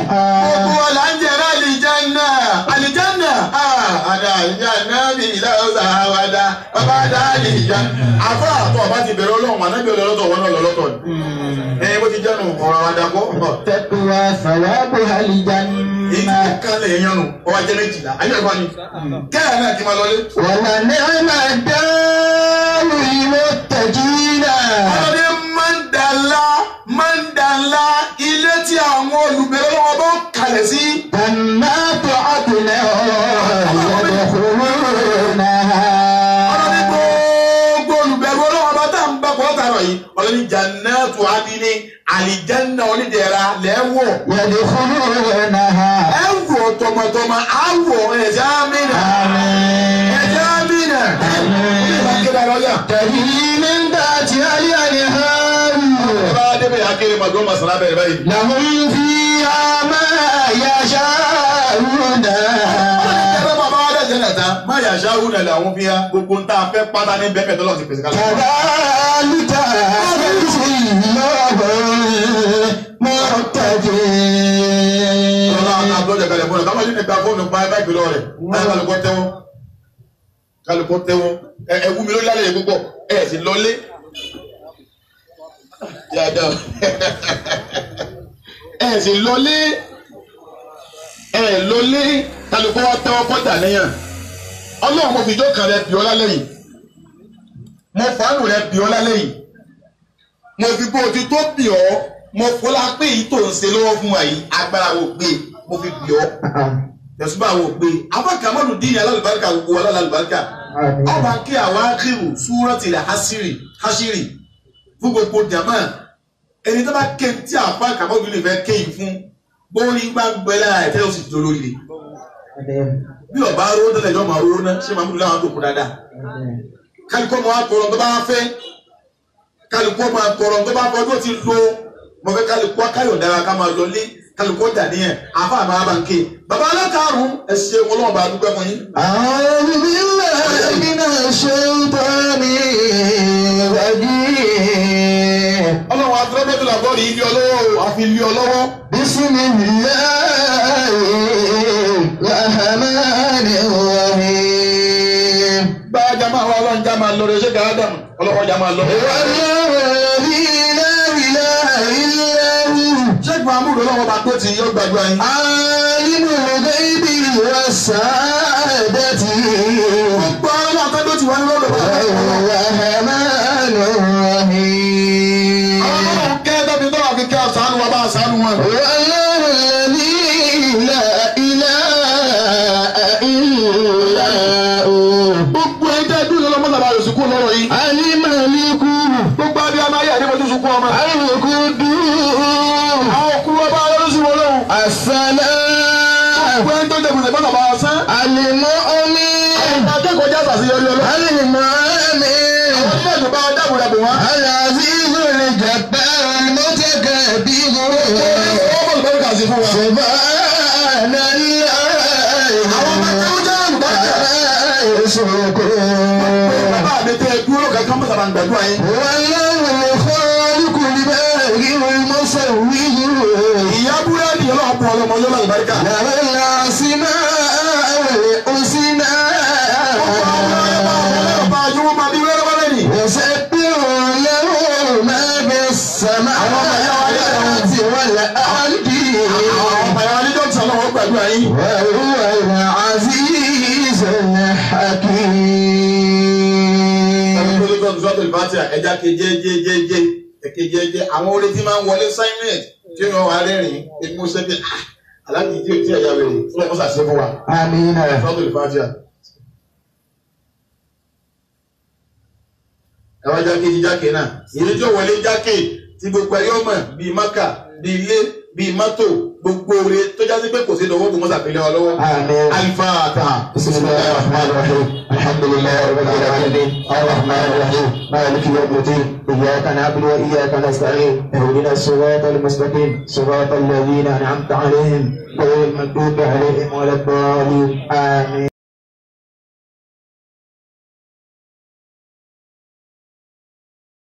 gbogbo wa là ń jẹrẹ àlìjánná àlìjánná àdá àlìjánná mi ìlà ọ̀sà àwàdà bàbá àdá àlìjánná. Àbá àtọ̀ ọba ti bẹ̀rẹ̀ Ọlọ́run ànábì ọlọ́tọ̀ wọn náà lọ́lọ́tọ̀ ni. Ẹyin bó ti jẹ́nu ọ̀rọ̀ àwàdà kọ́. Taqwa thawabuha Èyí al-janna. ti kálẹ̀ yẹn nù ọwọ́ ajẹ́ méjìlá ayé ẹ̀kọ́ ni. Kẹ́ẹ̀ náà kí n máa lọlé. Wa ni'ma darul muttaqina. Ọlọ́ni Mandala Mandala ilé tí àwọn olùbẹ̀rẹ̀ lọ́wọ́ bá kalẹ̀ sí. Jannatu 'adnin yadkhulunaha. Ọlọ́ni gbogbo olùbẹ̀rù ọlọ́wọ́ bá tá à ń bá kọ́ látàrọ̀ yìí. Ọlọ́ni Jannatu adini àlìjánná onídẹ̀ra lẹ́wọ̀. Yadkhulunaha. Ẹ wọ̀ tọmọtọmọ, á wọ̀ ẹ̀jẹ̀ ámìnà. تجري من تحتها الأنهار. لهم فيها ما يشاءون. Má yàṣá wúnà làwọn fi hàn gbogbo ń tá a fẹ́ pátá ní bẹ́ẹ̀ tó lọ sí pèsè kálá. كذلك يجزي الله المتقين. Ọlọ́run àwọn àbúrò kalẹ̀ fún ẹ káwọn yìí nípa fóònù pa ẹgbẹ́ ìgbìlọ rẹ̀ ẹ kálukọ́ tẹ́wọ́ kálukọ́ tẹ́wọ́ ẹ ẹ wú mi lórí lálẹ́ yìí púpọ̀ ẹ sì lọlé. Yàda ẹ sì lọlé ẹ lọlé kálukọ́ wa tẹ́wọ́ kọjá níyàn. Ọlọ́run mo fi ijó kan rẹ bì ọ́ lálẹ́ yìí, mo fàánù rẹ bì ọ́ lálẹ́ yìí, mo fi bó o ti tó bì ọ́, mo fọlá pé èyí tó ń ṣe lọ́wọ́ fún wa yìí agbára wo gbé mo fi bì ọ́, tẹ̀sùbà wo gbé abákàmọ́lù dín ní alálùbáríkà gbogbo alálùbáríkà ọba kí àwa kírù súrọ́tì rẹ̀ hásírì fún gbogbo jàmá ẹni tó bá ké tí àfa kàmọ́lù lè fẹ́ kéyìn fún bórí bá ń gbẹ lára ẹ̀ tẹ́lẹ̀ ó sì dolórí rẹ̀ bí ọba rówó tẹ́lẹ̀ yọ máa rówó náà ṣé máa mú láwọn tó kú dáadáa kálukọ́ máa tọrọ tó bá fẹ́ kálukọ́ máa tọrọ tó bá fẹ́ tó ti lo mo fẹ́ kálukọ́ káyọ̀ dára ká máa lọ lé kálukọ́ dà níyẹn àfa àmà bá ń ké bàbá alákàrún ẹ ṣe ọlọ́run bá dúpẹ́ fún yín. أعوذ بالله من الشيطان الرجيم. Ọlọ́run afúrẹ́bẹ́tò làbọ́ rí ilé ọlọ́wọ́ o àfi ilé ọlọ́wọ́. بسم الله الرحمن الرحيم. Bá a já máa wá ọlọ́run já máa lọ rẹ ṣé gàádàm ọlọ́run já máa lọ. والله الذي لا إله إلا هو. Ṣé Mahmood ọlọ́run bá tó ti yọ gbàdúrà yín. عالم الغيب والشهادة. Gbogbo ọlọ́run tó tó ti wá ní lọ́dọ̀ bá a. الرحمن الرحيم. Àwọn ọlọ́run kẹ́ dábì tó wà fi kẹ́ àṣàánú wa bá àṣàánú wọn. والله الذي لا إله إلا هو. Gbogbo ẹni tẹ́ dúró lọ́mọ sábà rẹ̀ sunkún lọ́rọ̀ yìí. الملك Gbogbo abiyamọ ayé àdébọ̀tún sunkún ọmọ. القدوس Àwọn òkú ọba ọlọ́run sí wọn lóhùn. السلام Gbogbo ẹni tó jẹ gbèsè bọ́sà bá a sán. المؤمن Akẹ́kọ̀ọ́ já sàṣeyọrí ọlọ́run. المؤمن Àwọn ilé ìgbà dáàbò dàbò wọn. العزيز الجبار المتكبر. Ọwọ́ bọ̀lù bọ́lù kà sí fún wa. سبحان الله Àwọn ọmọ tó jẹ́ àlùbáríkà. عما يشركون. Bàbá mi tẹ́ dúró kankan mọ́sà bá ń gbàdúrà yín. والله الخالق البارئ المصور. Ìyá búrẹ́dì ọlọ́run bọ̀ ọlọ́mọ ọlọ́run àlùbáríkà. له الأسماء الحسنى. Ọba yóò máa bí wẹ́rẹ́wẹ́rẹ́ ni. يسبح له ما في السماوات والأرض. Àwọn ọmọ ìyá oníjọ́ ti sọ̀rọ̀ wọ́n gbàdúrà yín. وهو العزيز الحكيم. Ẹja kejéjéjéjé kejéjé àwọn orin tí máa ń wọlé Simon tí wọ́n wà rẹ́rìn-ín èmi mo ṣe bí aláàjì tí ò tí ẹ̀yà wèrè tí wọ́n mọ̀ ṣàṣẹ fún wa. آمين. Sọ́dọ̀ ìfàtíà. Ẹ wá jákè jí jákè náà. Ìyẹn tí ó wọlé jákè tí gbogbo ẹyọ mọ̀ bíi mákà bíi ilé bíi mọ́tò gbogbo oore tó jásí pé kò sí ìdánwò kò mọ́ sàpèlè wa lọ́wọ́. آمين. Alifáàtà. بسم الله الرحمن الرحيم. الحمد لله رب العالمين. الرحمن الرحيم. مالك يوم الدين. إياك نعبد وإياك نستعين. اهدنا الصراط المستقيم. صراط الذين أنعمت عليهم غير المغضوب عليهم ولا الضالين. آمين.